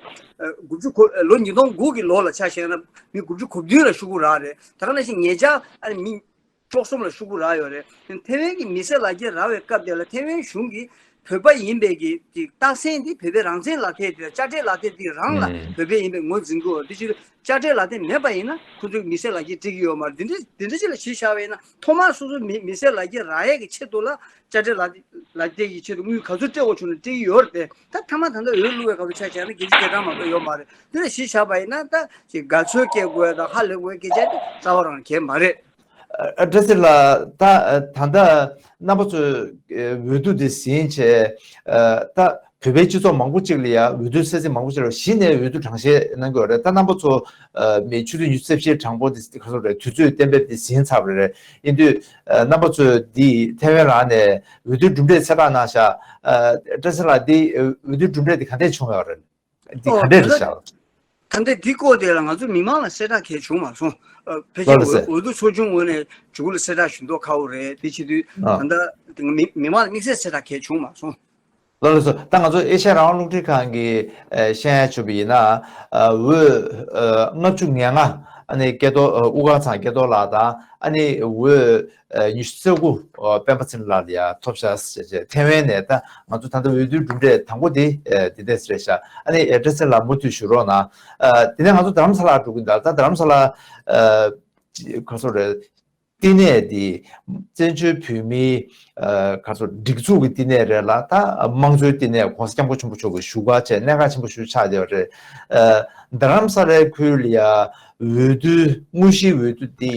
དགུ་བཅུ་གོ་ལོ་ཉིས་སྟོང་དགུ་གི་ལོ་ལ་ཆ་བཞག་ན་མི་དགུ་བཅུ་གོ་བདུན་ལ་ཤོག་གུ་རག་རེད། ད་ག་ནང་བཞིན་ཉེ་ཆར་ཨ་ནི་མི་བཅུ་གསུམ་ལ་ཤོག་གུ་རག་ཡོད་རེད། ཐེ་ཝན་གྱི་མི་སེར་ལག་ཁྱེར་རག་པའི་སྐབས་དེ་ལ་ཐེ་ཝན་གཞུང་གིས་བོད་པ་ཡིན་པའི་གི་ཅིག་རྟགས་མཚན་དེ་བོད་པའི་རང་བཙན་ལག་ཁྱེར་དེ་དང་དཔྱ་ཁྲལ་ལག་ཁྱེར་དེ་རང་ལ་བོད་པ་ཡིན་པའི་ངོས་འཛིན་གྱི་ཡོད་རེད། དེ་ཕྱིར་དཔྱ་ཁྲལ་ལག་ཁྱེར་མེད་པ་ཡིན་ན་ཁོ་ཚོས་མི་སེར་ལག་ཁྱེར་སྤྲད་ཀྱི་ཡོད་མ་རེད། འདི་འདྲ་འདི་འདྲ་ཅིག་ལ་གཞི་བཞག་པ་ཡིན་ན་ཐོག་མར་སོ་སོ་མི་མི་སེར་ལག་ཁྱེར་རག་ཡས་ཀྱི་ཆེད་དུ་ལ་དཔྱ་ཁྲལ་ལག་ལག་ཁྱེར་གྱི་ཆེད་དུ་དངུལ་ག་ཚོད་སྤྲད་དགོས་བྱུང་ན་སྤྲད་ཀྱི་ཡོད་རེད་དེ། ད་མཐའ་མ་ད་ལྟ་འོས་བླུག་པའི་སྐབས་སུ་ཆ་བཞག་ན་བརྒྱད་ཅུ་གྱ་གྲངས་མ་གཏོགས་ཡོད་མ་རེད། འདི་ལ་གཞི་བཞག་པ་ཡིན་ན་ད་ཅིག་དགའ་ཚོར་སྐྱེ་དགོས་དང་ཧ་ལས་དགོས་སྐད་ཆ་དེ་རྩ་བ་རང་གལ་མ་རེད། ཨ། བཀྲ་ཤིས་ལགས། ད་ད་ལྟ་རྣམ་པ་ཚོས་འོས་བསྡུ་འདི་ཟིན་བྱས། ད་བོད་པའི་སྤྱི་ཚོགས་མང་པོ་ཅིག་ལ་ཡང་འོས་བསྡུ་ས་ཚིགས་མང་པོ་ཅིག་ལ་གཞི་ནས་འོས་བསྡུ་གྲངས་བཤེར་གནང་གི་ཡོད་རེད། ད་རྣམ་པ་ཚོ་མི་ཆུ་ཚོད་ཉི་ཤུ་རྩ་བཞིའི་གྲངས་འབོར་འདི་ག་ཚོད་རེད། དུས་ཚོད་གཏན་འབེབས་འདི་ཟིན་ཚར་བ་རེད། ཡིན་དུས་རྣམ་པ་ཚོས་འདི་ཐེ་ཝན་རང་ནས་འོས་བསྡུ་གྲུབ་འབྲས་གསལ་བསྒྲགས་གནང་ཤག་བཀྲ་ཤིས་ལགས། འདི་འོས་བསྡུ་གྲུབ་འབྲས་འདི་ག་འདྲས་བྱུང་ཡོད་རེད། འདི་ག་འདྲས་རེད་ཤག་ད་ལྟ་འདི་སྐོར་དེ་ལ་ང་ཚོ་མི་མང་ལ་གསལ་བསྒྲགས་གང་ཡང་བྱུང་མ་སོང་། ཨ། ཕལ་ཆེར་ལགས་ལགས་སེ། འོས་འོས་བསྡུ་ཚོགས་ཆུང་ངོས་ནས་མཇུག་ལ་གསལ་བསྒྲགས་ཞུ་མདོག་ཁ་པོ་རེད། དེ་བྱེད་དུས་ཨ། ད་ལྟ་དེ་མི་མི་མང་ལ་དམིགས་བསལ་གསལ་བསྒྲགས་གང་ཡང་བྱུང་མ་སོང་། ལགས་སོ། ད་ང་ཚོ་ཨེ་ཤ་ཡ་རང་དབང་རླུང་འཕྲིན་ཁང་གི་ཨ་བཤད་ཡ་བྱུང་བ་ཡིན་ན། ཨ་འོས་ཨ་ལྔ་བཅུ་ང་ལྔ། ཨ་ནི་སྐལ་རྡོར་ཨ་དབུ་དཀར་ཚང་སྐལ་རྡོར་ལགས་དང་། ཨ་ནི་འོས་ཨ་ཉི་ཤུ་རྩ་དགུ་ཨ་སྤེན་པ་ཚེ་རིང་ལགས་ལ་ཡ་ཐོབ་ཤག་ཟེར་བྱས། ཐེ་ཝན་ནས་ད་ང་ཚོ་ད་ལྟ་འོས་བསྡུའི་གྲུབ་འབྲས་དང་པོ་དེ་ཨ་དེ་འདྲས་རེད་ཤག་ཨ་ནི་ཨ་བཀྲ་ཤིས་ལགས་མུ་མཐུད་ཞུ་རོགས་གནང་། ཨ་དེ་ནས་ང་ཚོ་རྡ་རམ་ས་ལར་འགྲོ་གི་འདུག་ད་རྡ་རམ་ས་ལ་ཨ་ག་ཚོད་རེད། བསྟི་གནས་འདི་བཙན་བྱོལ་བོད་མིའི་ཨ་ག་ཚོད་སྒྲིག་འཛུགས་ཀྱི་བསྟི་གནས་རེད་ལ། ད་དམངས་གཙོའི་བསྟི་གནས་༸གོང་ས་༸སྐྱབས་མགོན་ཆེན་པོ་མཆོག་གི་བཞུགས་སྒར་བྱས། གནད་འགག་ཆེན་པོ་ཞིག་ཆགས་བསྡད་པ་རེད། ཨ་རྡ་རམ་ས་ལའི་ཁུལ་ལ་ཡ་འོས་བསྡུ། དངོས་གཞིའི་འོས་བསྡུ་འདི་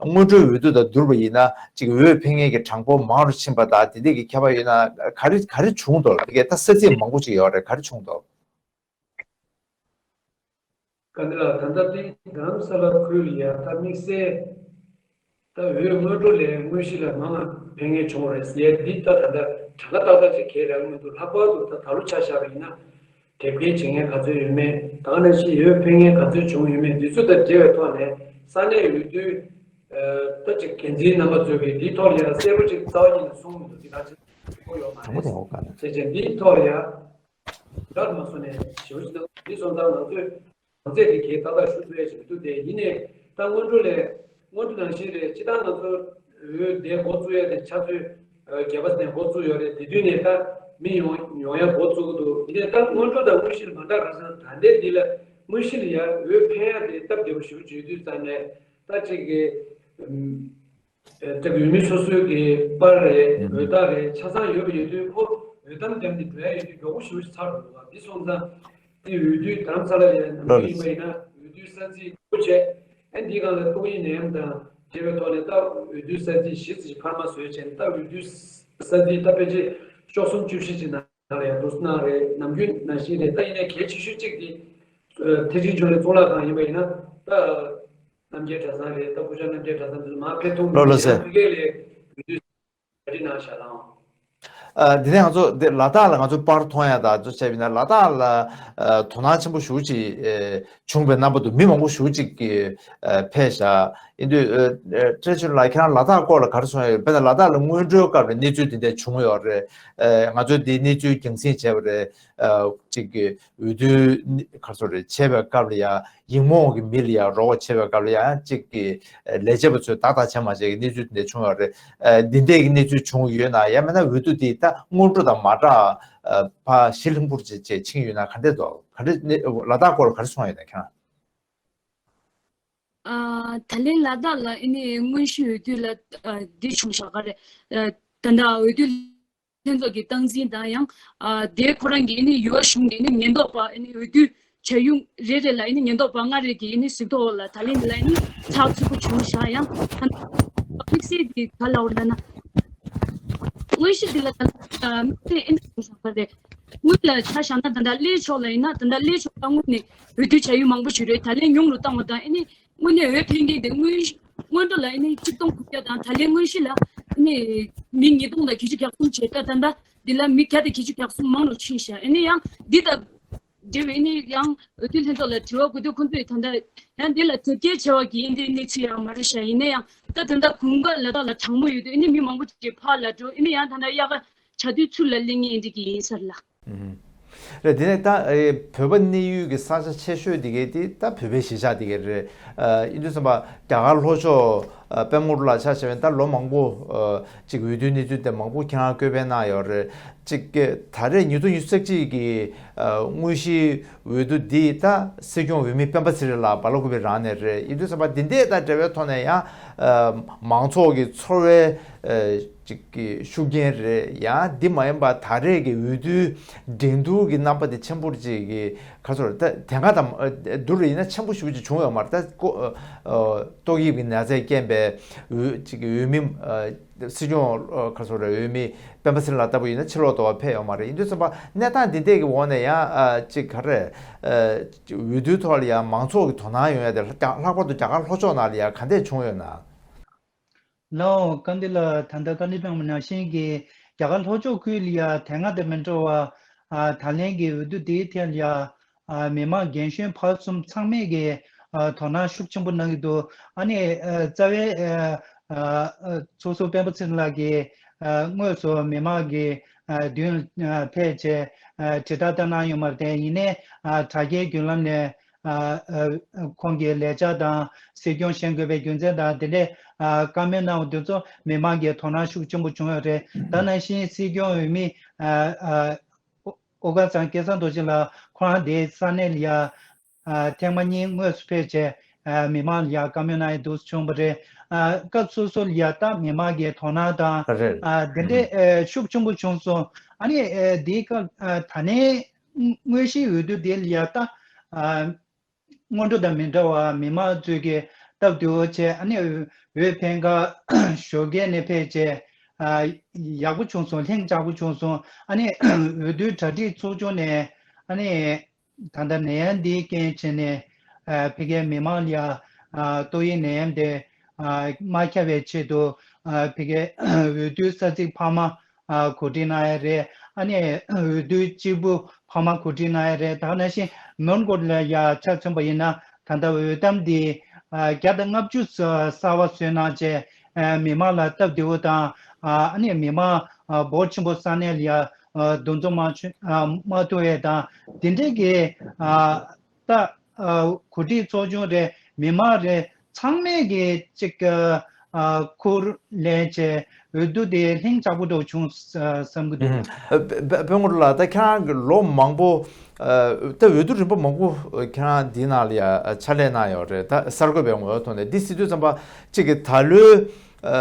སྔོན་འགྲོའི་འོས་བསྡུ་དང་བསྡུར་བ་ཡིན་ན་ཅིག་འོས་འཕེན་མཁན་གྱི་གྲངས་འབོར་མང་རུ་ཕྱིན་པ་དང་དེ་འདྲས་ཀྱི་ཁྱད་པར་ཡོད་ན་ག་རེ་ག་རེ་བྱུང་འདུག་དེ་གའི་ད་ས་ཚིགས་མང་པོ་ཅིག་ཡོད་རེད། ག་རེ་བྱུང་འདུག་ག་འདི་ལ་ད་ལྟ་དེ་རྡ་རམ་ས་ལ་ཁུལ་ལ་ཡ་ད་དམིགས་བསལ་ད་འོས་སྔོན་འགྲོ་ལས་དངོས་གཞི་ལ་མང་ང་འཕེན་མཁན་བྱུང་བ་རེད་ཟེར་ཡ་འདི་ད་ད་ལྟ་གྲངས་ཀ་ཏག་ཏག་ཅིག་གས་རག་གི་མི་འདུག་ལྷག་པར་དུ་ད་ད་ལོ་ཆ་བཞག་པ་ཡིན་ན་དེབ་སྐྱེལ་བྱེད་མཁན་ག་ཚོད་ཡོད་མེད། ད་ག་ནང་བཞིན་འོས་འཕེན་མཁན་ག་ཚོད་བྱུང་ཡོད་མེད། འདི་ཚོ་དང་འབྲེལ་བའི་ཐོག་ནས་ས་གནས་འོས་བསྡུའི་ད་ཅིག་འགན་འཛིན་རྣམ་པ་ཚོས་ཀྱིས་འདིའི་ཐོག་ལ་ཡ་གསལ་པོ་ཅིག་རྩ་བ་ཉིད་ནས་གསུངས་མི་འདུག་འདི་ག་ཚོད་ཡོད་མ་རེད། བྱས་ཙང་འདིའི་ཐོག་ལ་ཡ། རག་མ་སོང་ནས་ཞེ་པོ་ཅིག་འདུག་འདི་སོང་ཙང་ང་ཚོས་གང་ཚད་དེ་གས་ཏག་ཏག་ཞུ་ཐུབ་ཡ་ཞིག་མི་འདུག་དེ་ཡིན་ནའི་ད་སྔོན་འགྲོ་ལས་སྔོན་འགྲོ་ནང་བཞིན་རེད། སྤྱིར་བཏང་ང་ཚོ་འོས་བསྡུ་འགོ་བཙུགས་ཡ་དེ་ཆུ་ཚོད་བརྒྱད་པ་ནས་འགོ་བཙུགས་ཡོད་རེད། དེ་དུས་ནས་ད་མི་ཡོང་ཡོང་ཡ་འགོ་བཙུགས་ཀྱི་འདུག་ཡིན་ནའི་ད་སྔོན་འགྲོ་དང་དངོས་གཞི་ལ་མ་འདྲ་ག་ས། ད་ལྟའི་འདི་ལ་དངོས་གཞི་ལ་ཡ་འོས་འཕེན་ཡ་དེ་སྟབས་བདེ་པོ་ཞེ་པོ་བྱེད་དུས་ཙང་ནས་ད་ཅིག་གི་ཨ་ད་འོས་མི་སོ་སོའི་གི་པར་རེད། འོས་རྟགས་རེད། ཆ་ཚང་ཡོད་པ་ཡོད་དུས་ཁོ་འོས་ཐམ་བརྒྱབ་ནས་འགྲོ་ཡ་ཡོད་དུས་མགྱོགས་པོ་ཞེ་པོ་ཞིག་ཚར་འགྲོ་འདུག་འདི་སོང་ཙང་དེ་འོས་བསྡུ་རྡ་རམ་ས་ལ་ལ་ནམ་རྒྱུན་ཡིན་པ་ཡིན་ན་འོས་བསྡུ་ས་ཚིགས་སྒོ་ཕྱེ། ཨ་འདིའི་སྒང་ལ་ཏོག་དབྱིབས་ནད་ཡམས་དང་འབྲེལ་བའི་ཐོག་ནས་ད་འོས་བསྡུ་ས་ཚིགས་གཞི་རྩ་ཅིག་འཕར་མ་བཟོས་བྱས་ནས་ད་འོས་བསྡུ་ས་ཚིགས་ད་ཕལ་ཆེར་བཅུ་གསུམ་བཅུ་བཞི་ཅིག་ནང་ལ་ཡང་འདུག་སེ་གནང་རེད། ནམ་རྒྱུན་ནང་བཞིན་རེད། ད་ཡིན་ནའི་གལ་ཆེ་ཤོས་གཅིག་དེ་ཐེག་ཆེན་ཆོས་གླིང་གཙུག་ལག་ཁང་ཡིན་པ་ཡིན་ན་ད། རྣམ་རྒྱལ་གྲྭ་ཚང་རེད། ད་སྐུ་ཞབས་རྣམ་རྒྱལ་གྲྭ་ཚང་འདི་ཚོ་མར་ཕེབས་ཐུབ་མིན་ལོ་ལོ་ཟེར། ཕ་གི་ལས་འོས་བསྡུ་གྲ་སྒྲིག་གནང་བཞག་ལགས། ཨ་དེ་ནས་ང་ཚོ་འདི་ལ་དྭགས་ལ་ང་ཚོ་པར་མཐོང་ཡ་དང་ཚོ་བྱས་པ་ཡིན་ན་ལ་དྭགས་ལ་ཨ་དོ་སྣང་ཆེན་པོ་ཞེ་པོ་ཅིག་ཨེ་བྱུང་བའི་རྣམ་པ་འདུག་མི་མང་པོ་ཞེ་པོ་ཅིག་གིས་ཨ་ཕེབས་བཞག་ཡིན་དུས་ཨ་ཨ་བཀྲ་ཤིས་ལགས་ཁྱེད་རང་ལ་དྭགས་སྐོར་ལ་ག་རེ་གསུང་ཡ་ཡོད། དཔེར་ན་ལ་དྭགས་ལ་སྔོན་འགྲོའི་སྐབས་ལ་གནས་ཚུལ་འདི་འདྲ་བྱུང་ཡོད་རེད། ཨ་ང་ཚོས་འདི་གནས་ཚུལ་རྒྱང་སྲིང་བྱས་པ་རེད། ཨ་གཅིག་གི་འོས་བསྡུ་ནི་ག་ཚོད་རེད་བྱས་པའི་སྐབས་ལ་ཡང་ཡིག་རྨོངས་ཀྱི་མི་ལ་ཡང་རོགས་པ་བྱས་པའི་སྐབས་ལ་ཡང་གཅིག་གི་ལས་བྱེད་པ་ཚོས་ཏག་ཏག་བྱས་མ་བྱས་ཀྱི་གནས་ཚུལ་དེ་འདྲ་བྱུང་ཡོད་རེད། ཨ་འདི་འདྲས་ཀྱི་གནས་ཚུལ་བྱུང་ཡོད་ན་ཡང་མིན་ན་འོས་བསྡུ་དེ་ད་སྔོན་འགྲོ་དང་མ་འདྲ་ཨ་ཕར་ཞི་ལྷིང་པོར་བྱས་བྱས་ཕྱིན་ཡོད་ན་ག་འདྲས་འདུག་ག་འདྲས་གནས་ལ་དྭགས་སྐོར་ལ་ག་རེ་སོང་ཡོད་ན་ཁྱེད་རང་། ཨ་ད་ལན་ལ་དྭགས་ལ་ཨ་ནི་དངོས་གཞི་འོས་བསྡུ་ལ་ཨ་འདི་བྱུང་བཞག་ག་རེད། ཨ་ད་ལྟ་འོས་བསྡུ་ལྷན་ཚོགས་ཀྱི་སྟངས་འཛིན་དང་ཡང་ཨ་དེ་ཁོ་རང་གི་ཨ་ནི་ཡུལ་གཞུང་གི་ཨ་ནི་ཉེན་རྟོག་པ་ཨ་ནི་འོས་བསྡུ་བྱ་ཡུལ་རེ་རེ་ལ་ཨ་ནི་ཉེན་རྟོག་པ་ལྔ་རེ་གི་ཨ་ནི་གཟིགས་རྟོག་ལ་ད་ལན་ལ་ཨ་ནི་ཚགས་ཚུད་པོ་བྱུང་བཞག་ཡང་ཨ་ནི་དམིགས་བསལ་དེ་ག་ལ་འོར་ལ་ན། དངོས་གཞི་འདི་ལ་ད་ལྟ་དམིགས་བསལ་ཨེ་འདྲ་བྱུང་བཞག་པ་རེད། སྔོན་ལ་ཆ་བཞག་ན་ད་ལྟ་གླེ་ཕྱོགས་ལ་ཡིན་ན་ད་ལྟ་གླེ་ཕྱོགས་ལ་སྔོན་ནས་འོས་བསྡུ་བྱ་ཡུལ་མང་པོ་ཞིག་རེད། ད་ལན་ཉུང་རུ་བཏང་བ་དང་ཨེ་ནི་དངོས་གནས་འོས་འཕེན་མཁན་དེ་སྔོན་སྔོན་འགྲོ་ལ་ཨེ་ནི་གཅིག་སྟོང་དགུ་བརྒྱ་དང་ད་ལན་དངོས་གཞི་ལ་ཨེ་ནི་མི་ཉིས་སྟོང་དང་བརྒྱད་ཅུ་གྱ་གསུམ་བྱས། ད་ད་ལྟ་འདི་ལ་མི་བརྒྱ་དང་བརྒྱད་ཅུ་གྱ་གསུམ་མང་རུ་ཕྱིན་ཤག་ཨེ་ནི་ཡང་འདི་ལྟ་འདྲ་བའི་ནི་ཡང་འོས་བསྡུ་ལྷན་ཚོགས་ལ་དྲི་བ་གོ་དུས་ཁོང་ཚོས་ད་ལྟ་ཡང་འདི་ལ་དེབ་སྐྱེལ་བྱས་པ་གི་ཡིན་དེ་གནས་ཚུལ་ཡང་མ་རེད་ཤག་ཡིན་ན་ཡང་ད་ད་ལྟ་གོང་ག་ལ་དྭགས་ལ་གྲང་མོ་ཡོད་དུས་ཨེ་ནི་མི་མང་པོ་ཅིག་ཕར་ལ་འགྲོ་ཨེ་ནི་ཡང་ད་ལྟ་དབྱར་ཁ་བྱ་དུས་ཚུར་ལ་སླེབས་ངེས་ཡིན་འགྲིག་གི་ཡིན་ས་རེད་ལགས། ཨུམ། རེད། དེ་ནས་ད་ཨེ་བོད་པ་གནས་ཡུལ་གྱི་ས་ཆ་ཆེ་ཤོས་དེ་གའི་དེ་ད་བོད་པའི་གཞིས་ཆགས་དེ་གའི་རེད། ཨ་ཡིན་དུས་ཙམ་པ་རྒྱ་གར་ལྷོ་ཕྱོགས་ཨ་པད་མ་ཀུན་ལ་ཆ་བཞག་པ་ཡིན་ད་ལོ་མང་པོ་ཨ་ཅིག་འོས་བསྡུའི་གནས་ཚུལ་དེ་མང་པོ་ཁྱེད་རང་བཀོད་སྤེལ་གནང་ཡོད་རེད། ཅིག་གི་ད་རེས་ཉིས་སྟོང་ཉི་ཤུ་རྩ་གཅིག་གི་ཨ་དངོས་གཞིའི་འོས་བསྡུ་འདི་ད་སྲིད་སྐྱོང་འོས་མི་སྤེན་པ་ཚེ་རིང་ལགས་སྦ་ལ་ཀུ་པེ་རང་ནས་རེད། ཡིན་དུས་ཙམ་པ་འདི་འདྲས་ད་འབྲེལ་བའི་ཐོག་ནས་ཡང་ཨ་མང་ཚོགས་ཀྱི་ཚོར་བའི་ཨ་ཅིག་གི་ཤུགས་རྐྱེན་རེད། ཡང་འདི་མ་ཡིན་པ་ད་རེས་ཀྱི་འོས་བསྡུའི་འགྲན་བསྡུར་གྱི་རྣམ་པ་དེ་ཆེན་པོར་ཅིག་གི་ག་ཚོད་རེད། ད་དེ་སྔ་དང་ཨ་བསྡུར་ཡིན་ན་ཆེན་པོ་ཞེ་པོ་ཅིག་བྱུང་ཡོད་མ་རེད། ད་ཀོ་ཨ་ཏོག་དབྱིབས་ཀྱི་ན་ཚས་རྐྱེན་པས་འོས་ཅིག་གི་འོས་མི་ཨ་སྲིད་སྐྱོང་ཨ་ག་ཚོད་རེད། འོས་མི་སྤེན་པ་ཚེ་རིང་ལགས་ལྟ་བུ་ཡིན་ན་ཕྱིར་ལོག་ཏུ་ཕེབས་ཡོད་མ་རེད། ཡིན་དུས་ཙམ་པ་གནས་སྟངས་འདི་འདྲས་ཀྱི་འོག་ནས་ཡང་ཨ་ཅིག་ག་རེ་ཨ་འོས་བསྡུའི་ཐོག་ལ་ཡང་མང་ཚོགས་ཀྱི་དོ་སྣང་ཡོང་ཡ་དེ་ལྷག་ལྷག་པར་དུ་རྒྱ་གར་ལྷོ་ཕྱོགས་ནང་ལ་ཡང་ག་འདྲས་བྱུང་ཡོད་ན། ལའོ་བཀའ་འདི་ལ་ད་ལྟ་བཀའ་འདྲི་སྤེལ་བ་ནང་བཞིན་གྱི་རྒྱ་གར་ལྷོ་ཕྱོགས་ཁུལ་ལ་ཡ་དེ་སྔ་དང་མི་འདྲ་བ་ཨ་ད་ལན་གྱི་འོས་བསྡུ་དེའི་ཐད་ལ་ཡ་ཨ་མི་མང་རྒན་གཞོན་བར་གསུམ་ཚང་མས་ཀྱི་ཨ་དོ་སྣང་ཤུགས་ཆེན་པོ་གནང་གི་འདུག་ཨ་ནི་ཨ་རྩ་བའི་ཨ་ཨ་ཚོགས་ཟུར་སྤེན་པ་ཚེ་རིང་ལགས་ཀྱིས་ཨ་དངོས་སུ་མི་མང་གི་ ཨ་མདུན་ཨ་ཕེབས་བྱས་ཨ་དྲིལ་བསྒྲགས་བཏང་གནང་ཡོད་མ་རེད། དེ་ཡིན་ནའི་ཨ་དྲ་རྒྱའི་བརྒྱུད་ལམ་ནས་ཨ་ཨ་ཁོང་གི་ལས་འཆར་དང་སྲིད་སྐྱོང་བཞེངས་དགོས་པའི་རྒྱུ་མཚན་དང་དེ་འདྲའི་ཨ་བཀའ་མོལ་གནང་བ་དེ་ཚོ་མི་མང་གི་དོ་སྣང་ཤུགས་ཆེན་པོ་བྱུང་ཡོད་རེད། ད་ནང་བཞིན་སྲིད་སྐྱོང་འོས་མི་ཨ་ཨ་ཨོ་དགའ་ཚང་སྐལ་བཟང་རྡོ་རྗེ་ལགས་ཁོ་རང་དེའི་ས་གནས་ལ་ཡ་ཨ་ཐེངས་མ་གཉིས་དངོས་སུ་ཕེབས་བྱས་ཨ་མི་མང་ལ་ཡ་བཀའ་མོལ་གནང་ཡ་འདུག་སེ་བྱུང་བ་རེད། ཨ་སྐབས་སོ་སོ་ལ་ཡ་ད་མི་མང་གི་དོ་སྣང་དང་རེད། ཨ་དེ་འདྲའི་ཨ་ཤུགས་ཆེན་པོ་བྱུང་སོང་། ཨ་ནི་ཨ་དེའི་སྐབས་ཨ་ད་ནས་དངོས་གཞིའི་འོས་བསྡུ་དེ་ལ་ཡ་ད་ཨ་སྔོན་འགྲོ་དང་མི་འདྲ་བར་མི་མང་ཚོས་ཀྱི་སྟབས་བདེ་བོ་བྱས། ཨ་ནི་འོས་འཕེན་ཁང་ཞོགས་ཀས་ནས་ཕེབས་བྱས་ཨ་ཡག་པོ་བྱུང་སོང་། ལྷིང་འཇགས་པོ་བྱུང་སོང་། ཨ་ནི་འོས་བསྡུའི་གྲ་སྒྲིག་ཚོགས་ཆུང་ནས་ཨ་ནི་ད་ལྟ་ནད་ཡམས་འདིའི་རྐྱེན་བྱས་ནས་ཨ་ཕ་གིའི་མི་མང་ལ་ཡ་ཨ་ཏོག་དབྱིབས་ནད་ཡམས་དེ་ཨ་མ་ཁྱབ་པའི་ཆེད་དུ་ཨ་ཕ་གིའི་འོས་བསྡུའི་ས་ཚིགས་འཕར་མ་ཨ་གོ་སྒྲིག་གནང་ཡ་རེད། ཨ་ནི་འོས་བསྡུའི་སྤྱིལ་བུ་འཕར་མ་གོ་སྒྲིག་གནང་ཡ་རེད། ད་ག་ནང་བཞིན་མོན་གྷོ་ལ་ཡ་ཆ་མཚོན་པ་ཡིན་ན་ད་ལྟ་འོས་ཐམ་འདི་ཨ་བརྒྱ་དང་ལྔ་བཅུ་གསར་པ་བཟོས་གནང་བྱས་ཨ་མི་མང་ལ་སྟབས་བདེ་བོ་དང་ཨ་ཨ་ནི་མི་མང་ཨ་འབོར་ཆེན་པོ་ས་གནས་ལ་ཡ་ཨ་འདུ་འཛོམས་མ་བྱུང་ཨ་མ་ཐུབ་ཡས་དང་དེ་འདྲས་ཀྱི་ཨ་ད་ཨ་གོ་སྒྲིག་ཚོགས་ཆུང་རེད། མི་མང་རེད། ཚང་མས་ཀྱི་ཅིག་ཨ་ཁུར་ལེན་བྱས་འོས་བསྡུ་དེ་ལྷིང་འཇགས་པོ་འདྲ་བྱུང་ས་བསམ་གྱི་འདུག་ཨུམ། ཨ་དཔལ་དཔལ་ངོ་ལགས། ད་ཁྱེད་རང་གི་ལོ་མང་པོ་ཨ་ད་འོས་བསྡུ་རིམ་པ་མང་པོ་ཁྱེད་རང་འདི་ནང་ལ་ཡ་ཕྱག་ལས་གནང་ཡོད་རེད། ད་གསར་འགོད་པའི་ངོས་ཐོག་ནས་འདི་ཟེར་དུས་ཙམ་པ་གཅིག་གི་ད་ལོའི་ཨ་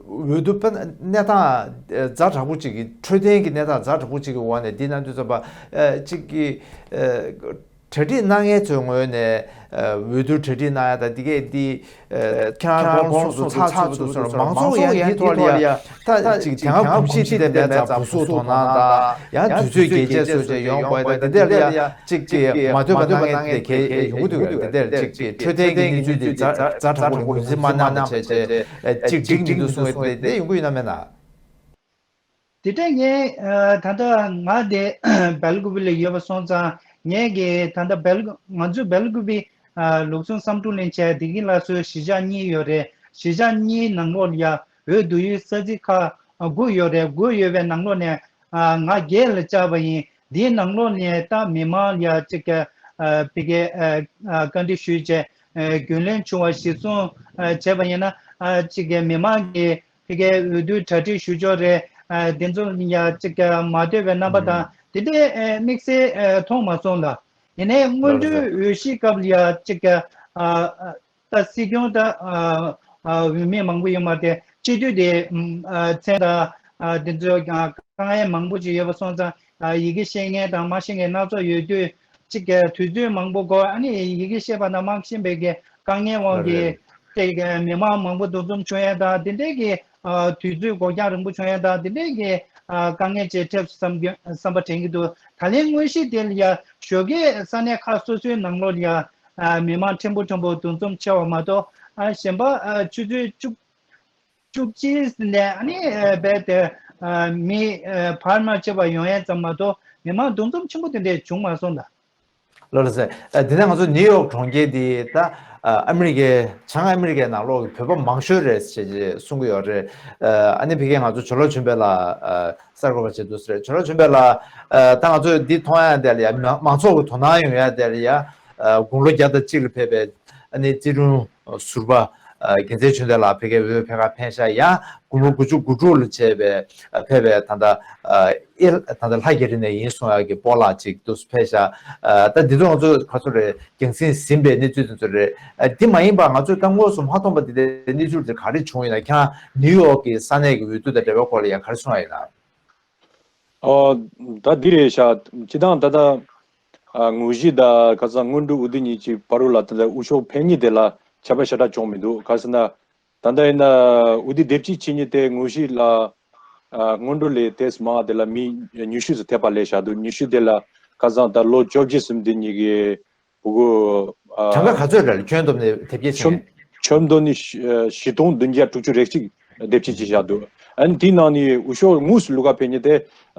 འོས་བསྡུ་དཔེ་གནས་སྟངས་ཛ་དྲག་པོ་གཅིག་གི་འཕྲོད་བསྟེན་གྱི་གནས་སྟངས་ཛ་དྲག་པོ་གཅིག་གི་འོག་ནས་འདི་གནང་དུས་ཙམ་པ་ཨ་གཅིག་གི་ཨ་གྲ་སྒྲིག་གནང་མཁན་ཚོའི་ངོས་ནས་ཨ་འོས་བསྡུ་གྲ་སྒྲིག་གནང་ཡ་དང་འདི་གས་འདི་ཨ་ཁྱེད་རང་ཁོང་གསུམ་དུ་ཚགས་ཚུད་པོ་འདུག་ཟེར། མང་ཚོགས་ཡང་འདི་ཐོག་ལ་ཡ་ད་ཅིག་དེ་སྔ་གོམས་གཤིས་ཅིག་ལྡན་པའི་ཚ་བུ་སུ་དོ་སྣང་དང་ཡང་དུས་ཚོད་རྒྱས་བཅད་བཟོ་བྱས་ཡོང་དགོས་དང་འདི་འདྲ་ལ་ཡ་གཅིག་གི་མ་འདོད་པ་གནང་མཁན་དེ་གས་ཡོང་གི་འདུག་འདི་འདྲ་གཅིག་གི་འཕྲོད་བསྟེན་གྱི་གནས་ཚུལ་འདི་ཛ་ཛ་དྲག་པོ་ངོས་འཛིན་མ་གནང་པ་བྱས་བྱས་གཅིག་འགྲིག་མི་འདུག་གསུང་བའི་དེ་ཡོང་གི་ཡོད་ན་མེད་ན། དེ་འདྲ་ངས་ཨ་ད་ལྟ་ང་དེ་སྦེལ་ཀོབ་ལ་ཡོད་པ་སོང་ཙང་ངས་ཀྱི་ད་ལྟ་སྦེལ་ང་ཚོའི་སྦེལ་ཀོབ་ཨ་ལུགས་སྲོལ་བསམ་འགྲུབ་གླིང་བྱས་བདེ་སྐྱིད་ལགས་སུ་གཞིས་ཆགས་གཉིས་ཡོད་རེད། གཞིས་ཆགས་གཉིས་ནང་ལོགས་ལ་ཡ་འོས་བསྡུ་ཡུལ་ས་ཚིགས་ཁག་ཨ་དགུ་ཡོད་རེད། དགུ་ཡོད་པའི་ནང་ལོགས་ནས་ཨ་ང་བརྒྱད་ལ་བཅར་བ་ཡིན། དེའི་ནང་ལོགས་ནས་ད་མི་མང་ལ་ཡ་གཅིག་ཨ་ཕ་གིའི་ཨ་ཨ་བཀའ་འདྲི་ཞུས་བྱས་ཨ་རྒྱུན་ལས་ཆུང་བ་གཞིར་བཟུང་ཨ་བྱས་པ་ཡིན་ན་ཨ་གཅིག་མི་མང་གི་ཕ་གིའི་འོས་བསྡུའི་གྲ་སྒྲིག་ཞུ་ཕྱོགས་རེད། ཨ་དེ་ཚོ་ཡ་གཅིག་ཨ་མ་འདོད་པའི་རྣམ་པ་དང་དེ་འདྲའི་ཨ་དམིགས་བསལ་ཨ་མཐོང་མ་སོང་ལ། ཡིན་ནའི་སྔོན་འགྲོའི་འོས་གཞིའི་སྐབས་ལ་ཡ་གཅིག་ཨ་ཨ་ད་སྲིད་སྐྱོང་ད་ཨ་ཨ་འོས་མི་མང་པོ་ཡོད་མ་རེད། སྤྱི་འཐུས་དེ་ཨ་མཚན་དང་ཨ་དེ་ཚོ་དཀའ་ངལ་མང་པོ་ཅིག་ཡོད་པ་སོང་ཙང་ཨ་ཡི་གེ་ཤེས་མཁན་དང་མ་ཤེས་མཁན་སྣ་ཚོགས་ཡོད་དུས་གཅིག་དུས་ཚོད་མང་པོ་འགོར། ཨ་ནི་ཡི་གེ་ཤེས་པ་དང་མ་ཤེས་པའི་གི་དཀའ་ངལ་དབང་གིས་རེད། ཅིག་མི་མང་མང་པོ་འདུ་འཛོམས་བྱུང་ཡ་དང་དེ་འདྲའི་གི་ཨ་དུས་ཚོད་འགོར་འགྱངས་རིང་པོ་བྱུང་ཡ་དང་དེ་འདྲའི་གི་ཨ་དཀའ་ངལ་ཅིག་འཕྲད་སོང་བསམ་གི་བསམ་པ་དྲན་གྱི་འདུག་ད་ལན་དངོས་གཞི་དེ་ལ་ཡ་ཞོགས་ཀས་ས་གནས་ཁག་སོ་སོའི་ནང་ལོགས་ལ་ཡ་ཨ་མི་མང་ཕྲན་བུ་ཕྲན་བུ་འདུ་འཛོམས་ཆེ་བ་མ་གཏོགས་ཨ་གཞན་པ་ཨ་ཆུ་ཚོད་བཅུ་བཅུ་གཅིག་ནས་ཨ་ནི་ཨ་རྦད་དེ་ཨ་མི་ཨ་བར་མ་ཆད་པ་ཡོང་ཡ་ཙམ་མ་གཏོགས་མི་མང་འདུ་འཛོམས་ཆེན་པོ་དེ་འདྲས་བྱུང་མ་སོང་ལ། ལགས་ལགས་སེ། ཨ་འདི་ནས་ང་ཚོ་ནིའུ་ཡོག་གྲོང་ཁྱེར་འདི་ད་ཨ་ཨ་མི་རི་ཀའི་བྱང་ཨ་མི་རི་ཀའི་ནང་ལོགས་ཀྱི་བོད་པ་མང་ཤོས་རེད་ཅེས་ཅེས་གསུང་གི་ཡོད་རེད། ཨ་ཨ་ནི་ཕ་གིའི་ང་ཚོ་ཇོ་ལགས་ཆོས་འཕེལ་ལགས་ཨ་གསར་འགོད་པ་བྱེད་འདུག་ཟེར། ཇོ་ལགས་ཆོས་འཕེལ་ལགས་ཨ་ད་ང་ཚོས་འདི་མཐོང་ཡ་དེ་ལ་ཡ་མང་མང་ཚོགས་ཀྱི་དོ་སྣང་ཡོང་ཡ་དེ་ལ་ཡ་ཨ་དགུང་ལོ་བརྒྱ་དང་གཅིག་ལ་ཕེབས་པའི་ཨ་ནི་བརྩི་སྲུང་ཟུར་པ་ཨ་རྒྱལ་མཚན་ཆོས་ལྡན་ལགས་ཕ་གིའི་འོས་འཕེན་ཁང་འཕེན་ཤག་ཡང་དགུང་ལོ་དགུ་བཅུ་གོ་དྲུག་ལ་བྱས་པའི་ཨ་ཕེབས་པའི་ད་ལྟ་ཨ་ཨེ་ད་ལྟ་ལྷ་རྒྱ་རི་ནས་ཡིན་གསུང་ཡག་གི་སྤོ་ལགས་ཅིག་འདུག་ཕེབས་ཤག་ཨ་ད་འདི་ཚོ་ང་ཚོ་ག་ཚོད་རེད། རྒྱང་སྲིང་ཟིན་པའི་གནས་ཚུལ་དེ་ཚོ་རེད། ཨ་འདི་མ་ཡིན་པ་ང་ཚོས་ད་དངོས་སུ་མ་མཐོང་པ་འདི་འདྲའི་གནས་ཚུལ་དེ་ག་རེ་བྱུང་ཡོད་ན། ཁྱེད་རང་ནིའུ་ཡོག་གི་ས་གནས་ཀྱི་འོས་བསྡུ་དང་འབྲེལ་བའི་སྐོར་ལ་ཡང་ག་རེ་གསུང་ཡ་ཡིན་ན། ཨོ། ད་འདི་རེད་ཤག་སྤྱི་བཏང་ད་ལྟ་ཨ་དངོས་གཞི་ད་ཁ་སང་སྔོན་འགྲོ་འོས་བསྡུ་གཉིས་ཀྱི་བར་རུ་ལ་ད་ལྟ་དབུ་ཤོག་འཕེན་གཉིས་དེ་ལ་ཁྱབ་པ་ཞེ་དྲག་བྱུང་མི་འདུག་ག་ཟེར་ན། ད་ལྟ་ཡིན་ན་འོས་བསྡུ་སྡེབ་གཅིག་བྱེད་མཁན་དེ་དངོས་གཞི་ལ་ཨ་སྔོན་འགྲོ་ལས་ཏོག་ཙམ་མང་བ་དེ་ལ་མི་ཉི་ཤུ་ཙམ་ཐེབས་པ་སླེབས་བཞག་འདུག་ཉི་ཤུ་དེ་ལ་ཁ་སང་ད་ལོ་བཅོ་བརྒྱད་ཟིན་དེ་གཉིས་ཀྱི་ཕྲུ་གུ་ཨ་གྲངས་ཀ་ག་ཚོད་རེད། ཁྱོན་བསྡོམས་ནས་དེབ་སྐྱེལ་བྱེད་ཁྱོན་མཁན། ཁྱོན་བསྡོམས་ནི་བཞི་སྟོང་བདུན་བརྒྱ་དྲུག་ཅུ་རེ་གཅིག་དེབ་སྐྱེལ་བྱས་བཞག་འདུག་ཨ་ནི་དེའི་ནང་ནས་འོས་ཤོག་དངོས་སུ་བླུག་ག་ཕེབས་མཁན་དེ་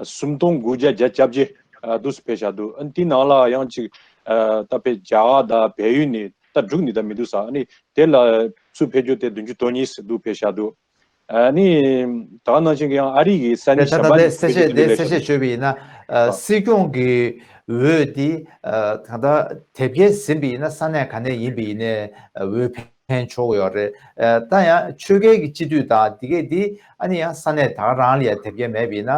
སུམ་སྟོང་དགུ་བརྒྱ་བརྒྱད་ཅུ་གྱ་བརྒྱད་ཨ་འདུག་སེ་ཕེབས་བཞག་འདུག་ཨ་ནི་དེའི་ནང་ལ་ཡང་ཅིག་ཨ་ད་ཕེབས་རྒྱ་གར་དང་བལ་ཡུལ་ནས་ད་འབྲུག་ནས་ད་མི་འདུག་ས། ཨ་ནི་དེ་ལ་ཚུར་ཕེབས་རྒྱུ་དེ་བདུན་ཅུ་དོན་གཉིས་འདུག་ཕེབས་བཞག་འདུག་ཨ་ནི་ད་ག་ནང་བཞིན་གྱི་ཡང་ཨ་རི་གི་ས་གནས་གཞན་པ་ནས་ཕེབས་མཁན་དེ་ཚོ་ལ་ཡང་ཞུ། གསལ་བཤད་བྱས་པ་ཡིན་ན། སྲིད་སྐྱོང་གི་འོས་དེ་ད་ལྟ་དེབ་སྐྱེལ་ཟིན་པ་ཡིན་ན་ས་གནས་ག་ནས་ཡིན་པ་ཡིན་ནའི་འོས་འཕེན་ཆོག་གི་ཡོད་རེད། ད་ཡང་ཆོལ་ཁའི་གི་སྤྱི་འཐུས་དང་དེ་གས་དེ་ཨ་ནི་ཡང་ས་གནས་ད་ག་རང་ལ་ཡང་དེབ་སྐྱེལ་མེད་པ་ཡིན་ན་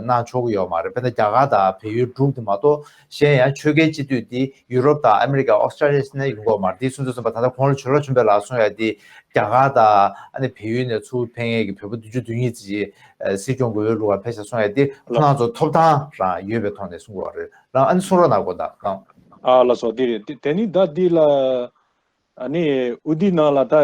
གནང་ཆོག་གི་ཡོད་མ་རེད། དཔེར་ན་རྒྱ་གར་དང་བལ་ཡུལ་འབྲུག་དེ་མ་གཏོགས་གཞན་ཡང་ཆོལ་ཁའི་སྤྱི་འཐུས་དེ་ཡུ་རོབ་དང་ཨ་མི་རི་ཀ་ཨོ་སི་ཀྲ་ལི་ཡ་ནས་ཡོང་གི་ཡོད་མ་རེད། དེ་སོང་ཙང་ད་ལྟ་གོང་ལ་བྱོན་རོགས་བྱོན་པའི་ལ་གསུང་ཡ་དེ་རྒྱ་གར་དང་ཨ་ནི་བལ་ཡུལ་ནས་ཚུར་ཕེབས་མཁན་གྱི་བོད་པ་བདུན་ཅུ་དོན་གཉིས་ཙམ་ཅིག་སྲིད་སྐྱོང་གི་འོས་བླུག་ག་ཕེབས་ཤག་གསུང་ཡ་དེ་ཁོ་རང་ཚོ་ཐོབ་ཐང་རང་ཡོད་པའི་ཐོག་ནས་གསུང་གི་ཡོད་རེད། རང་ཨ་ནི་གསུང་རོགས་གནང་དགོས་ད་གང་། ཨ་ལགས་སོ། དེ་རེད། དེ་དེ་ནི་ད་འདི་ལ་ཨ་ནི་འོས་བསྡུའི་ནང་ལ་ད་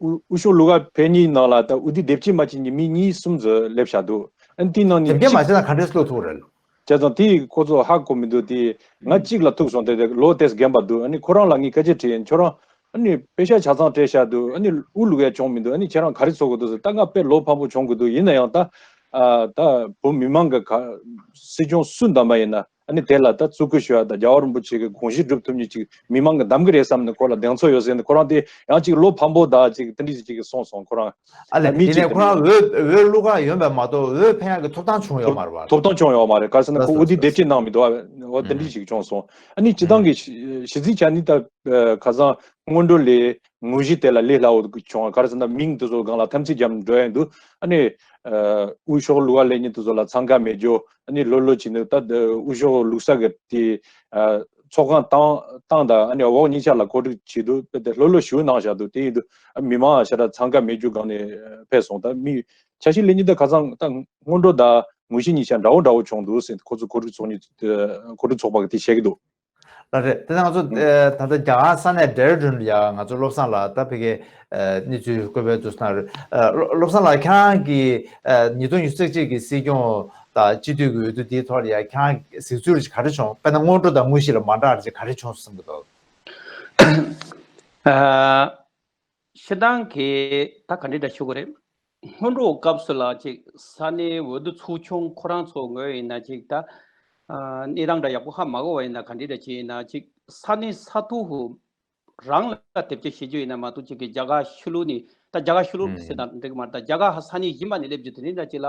འོས་འོས་ཤོག་བླུག་ག་ཕེབས་མཁན་ནང་ལ་ད་འོས་བསྡུ་དེབ་སྐྱེལ་མ་བྱེད་མཁན་མི་གཉིས་གསུམ་ཙམ་སླེབས་བཞག་འདུག་ཨ་ནི་དེའི་ནང་ནས་དེབ་སྐྱེལ་མ་གཅིག་བྱས་ན་ག་འདྲས་བླུག་ཐུབ་རེད། བྱས་ཙང་དེ་ཁོ་ཚོ་ཧ་གོ་མི་འདུག་དེ་ང་གཅིག་ལ་ཐུག་སོང་། དེ་དེ་ལོ་དེས་རྒན་པ་འདུག་ཨ་ནི་ཁོ་རང་ལ་ངས་སྐད་ཆ་དྲིས་ཡིན། ཁྱོད་རང་ཨ་ནི་པེ་ཤག་ཆ་ཚང་སྤྲད་བཞག་འདུག་ཨ་ནི་འོས་བླུག་ཡ་བྱུང་མི་འདུག་ཨ་ནི་ཁྱེད་རང་ག་རེ་ཚོར་གི་འདུག་ཟེར། ད་ང་དཔེ་ལོ་ཕངས་པོ་བྱུང་གི་འདུག་ཡིན་ན་ཡང་ད་ཨ་ད་བོད་མི་མང་གི་ག་སྲིད་སྐྱོང་སུ་འདེམས་པ་ཡིན་ན་ཨ་ནི་དེ་ལ་ད་བརྩི་བཀུར་ཞུ་ཡ་དང་རྒྱལ་བ་རིན་པོ་ཆེ་གི་དགོངས་གཞི་སྒྲུབ་ཐུབ་མཁན་ཅིག་མི་མང་གི་འདེམས་གི་རེད་བསམ་ནས་ཁོ་ལ་གདེང་ཚོད་ཡོད་ཟེར་ནས། ཁོ་རང་དེ་ཡང་ཅིག་ལོ་ཕངས་པོ་དང་ཅིག་དེ་འདྲ་ཅིག་གི་སོང་སོང་ཁོ་རང་། ཨ་ལས་མི་དེ་གཅིག་ནས་ཁོ་རང་འོས་འོས་བླུག་ག་ཡོང་བས་མ་གཏོགས་འོས་འཕེན་ཡག་གི་ཐོབ་ཐང་བྱུང་ཡོད་མ་རེད་བ། ཐོབ་ཐང་བྱུང་ཡོད་མ་རེད། ག་རེ་ཟེར་ན་ཁོ་དེ་དེབ་སྐྱེལ་གནང་མི་འདུག་བ། འོ་དེ་འདྲ་ཞིག་བྱུང་སོང་། ཨ་ནི་སྤྱི་བཏང་གི་གཞི་གཞི་རྩའི་ཆ་ནི་ད་ཁ་སང་སྔོན་འགྲོ་ལས་དངོས་གཞི་དེ་ལ་ལས་སླ་བོ་བྱུང་བ། ག་རེ་ཟེར་ན་མིང་དེ་ཚོ་སྒང་ལ་དམ་ཚིག་རྒྱབ་འགྲོ་ཡ་འདུག་ཨ་ནི་འོས་ཤོག་བླུག་ག་སླེབས་མཁན་དེ་ཚོ་ལ་འཚང་ཁ་མེད་རྒྱུ། ཨ་ནི་ལྷོད་ལྷོད་བྱས་ནས་ད་འོས་ཤོག་བླུག་ས་གི་དེ། ཚོགས་ཁང་ཏང་ཏང་དང་ཨ་ནི་འོག་གཉིས་ཆ་ལ་གོ་སྒྲིག་བྱས་འདུག་དཔེ་དེ་ལྷོད་ལྷོད་ཞུ་གནང་བཞག་འདུག་དེ་ཡིན་དུས་ཨ་མི་མང་ཞེ་དྲག་འཚང་ཁ་མེད་རྒྱུ་སྒང་ནས་ཕེབས་སོང་། ད་མི་ཆ་ཤས་ལེན་གྱི་འདུག་ཁ་སང་ད་སྔོན་འགྲོ་དང་དངོས་གཞི་གཉིས་ཆ་འདྲ་བོ་འདྲ་བོ་བྱུང་འདུག་ཟེར་ཁོ་ཚོ་གོ་སྒྲིག་ཚོགས་གཉིས་གོ་སྒྲིག་ཚོགས་པ་གིས་དེ་བཤད་ཀྱི་འདུག་ལགས་རེད། དེ་ནས་ང་ཚོ་ཨ་ད་ལྟ་རྒྱ་གར་ས་གནས་ཌེ་ར་ཌུན་ལ་ཡ་ང་ཚོ་བློ་བཟང་ལགས་ད་ཕ་གིའི་ཨ་གནས་ཚུལ་བཀོད་སྤེལ་དུ་གནང་རེད། ཨ་བློ་བློ་བཟང་ལགས་ཁྱེད་རང་གིས་ཨ་ཉིས་སྟོང་ཉི་ཤུ་རྩ་གཅིག་གི་སྲིད་སྐྱོང་དང་སྤྱི་འཐུས་ཀྱི་འོས་བསྡུ་དེའི་ཐོག་ལ་ཡ་ཁྱེད་རང་གཟིགས་ཚུལ་ག་རེ་བྱུང་། དཔེར་ན་སྔོན་འགྲོ་དང་དངོས་གཞི་ལ་མ་འདྲ་བ་ཅིག་ག་རེ་བྱུང་བསམ་གྱི་འདུག་ཨ་སྤྱིར་བཏང་གི་ད་ག་འདྲ་འདྲ་ཞུ་དགོས་རེད། སྔོན་འགྲོ་སྐབས་སུ་ལ་ཅིག་ས་གནས་འོས་བསྡུ་ཚོགས་ཆུང་ཁོ་རང་ཚོ་ངོས་ཡིན་ན་ཅིག་ད་ཨ་གནས་སྟངས་འདྲ་ཡག་པོ་ཧ་མ་གོ་བ་ཡིན་ན་ག་འདྲ་འདྲ་ཅིག་ཡིན་ན་ཅིག་ས་གནས་ས་ཐོག་རང་ལ་དེབ་སྐྱེལ་བྱེད་རྒྱུ་ཡིན་ན་མ་གཏོགས་ཅིག་གི་རྒྱ་གར་ཕྱི་ལོགས་ནས་ད་རྒྱ་གར་ཕྱི་ལོགས་ཟེར་ན་འགྲིག་གི་མ་རེད། ད་རྒྱ་གར་ས་གནས་གཞན་པ་ནས་སླེབས་རྒྱུ་དེ་འདྲ་འདྲ་ཅིག་ལ་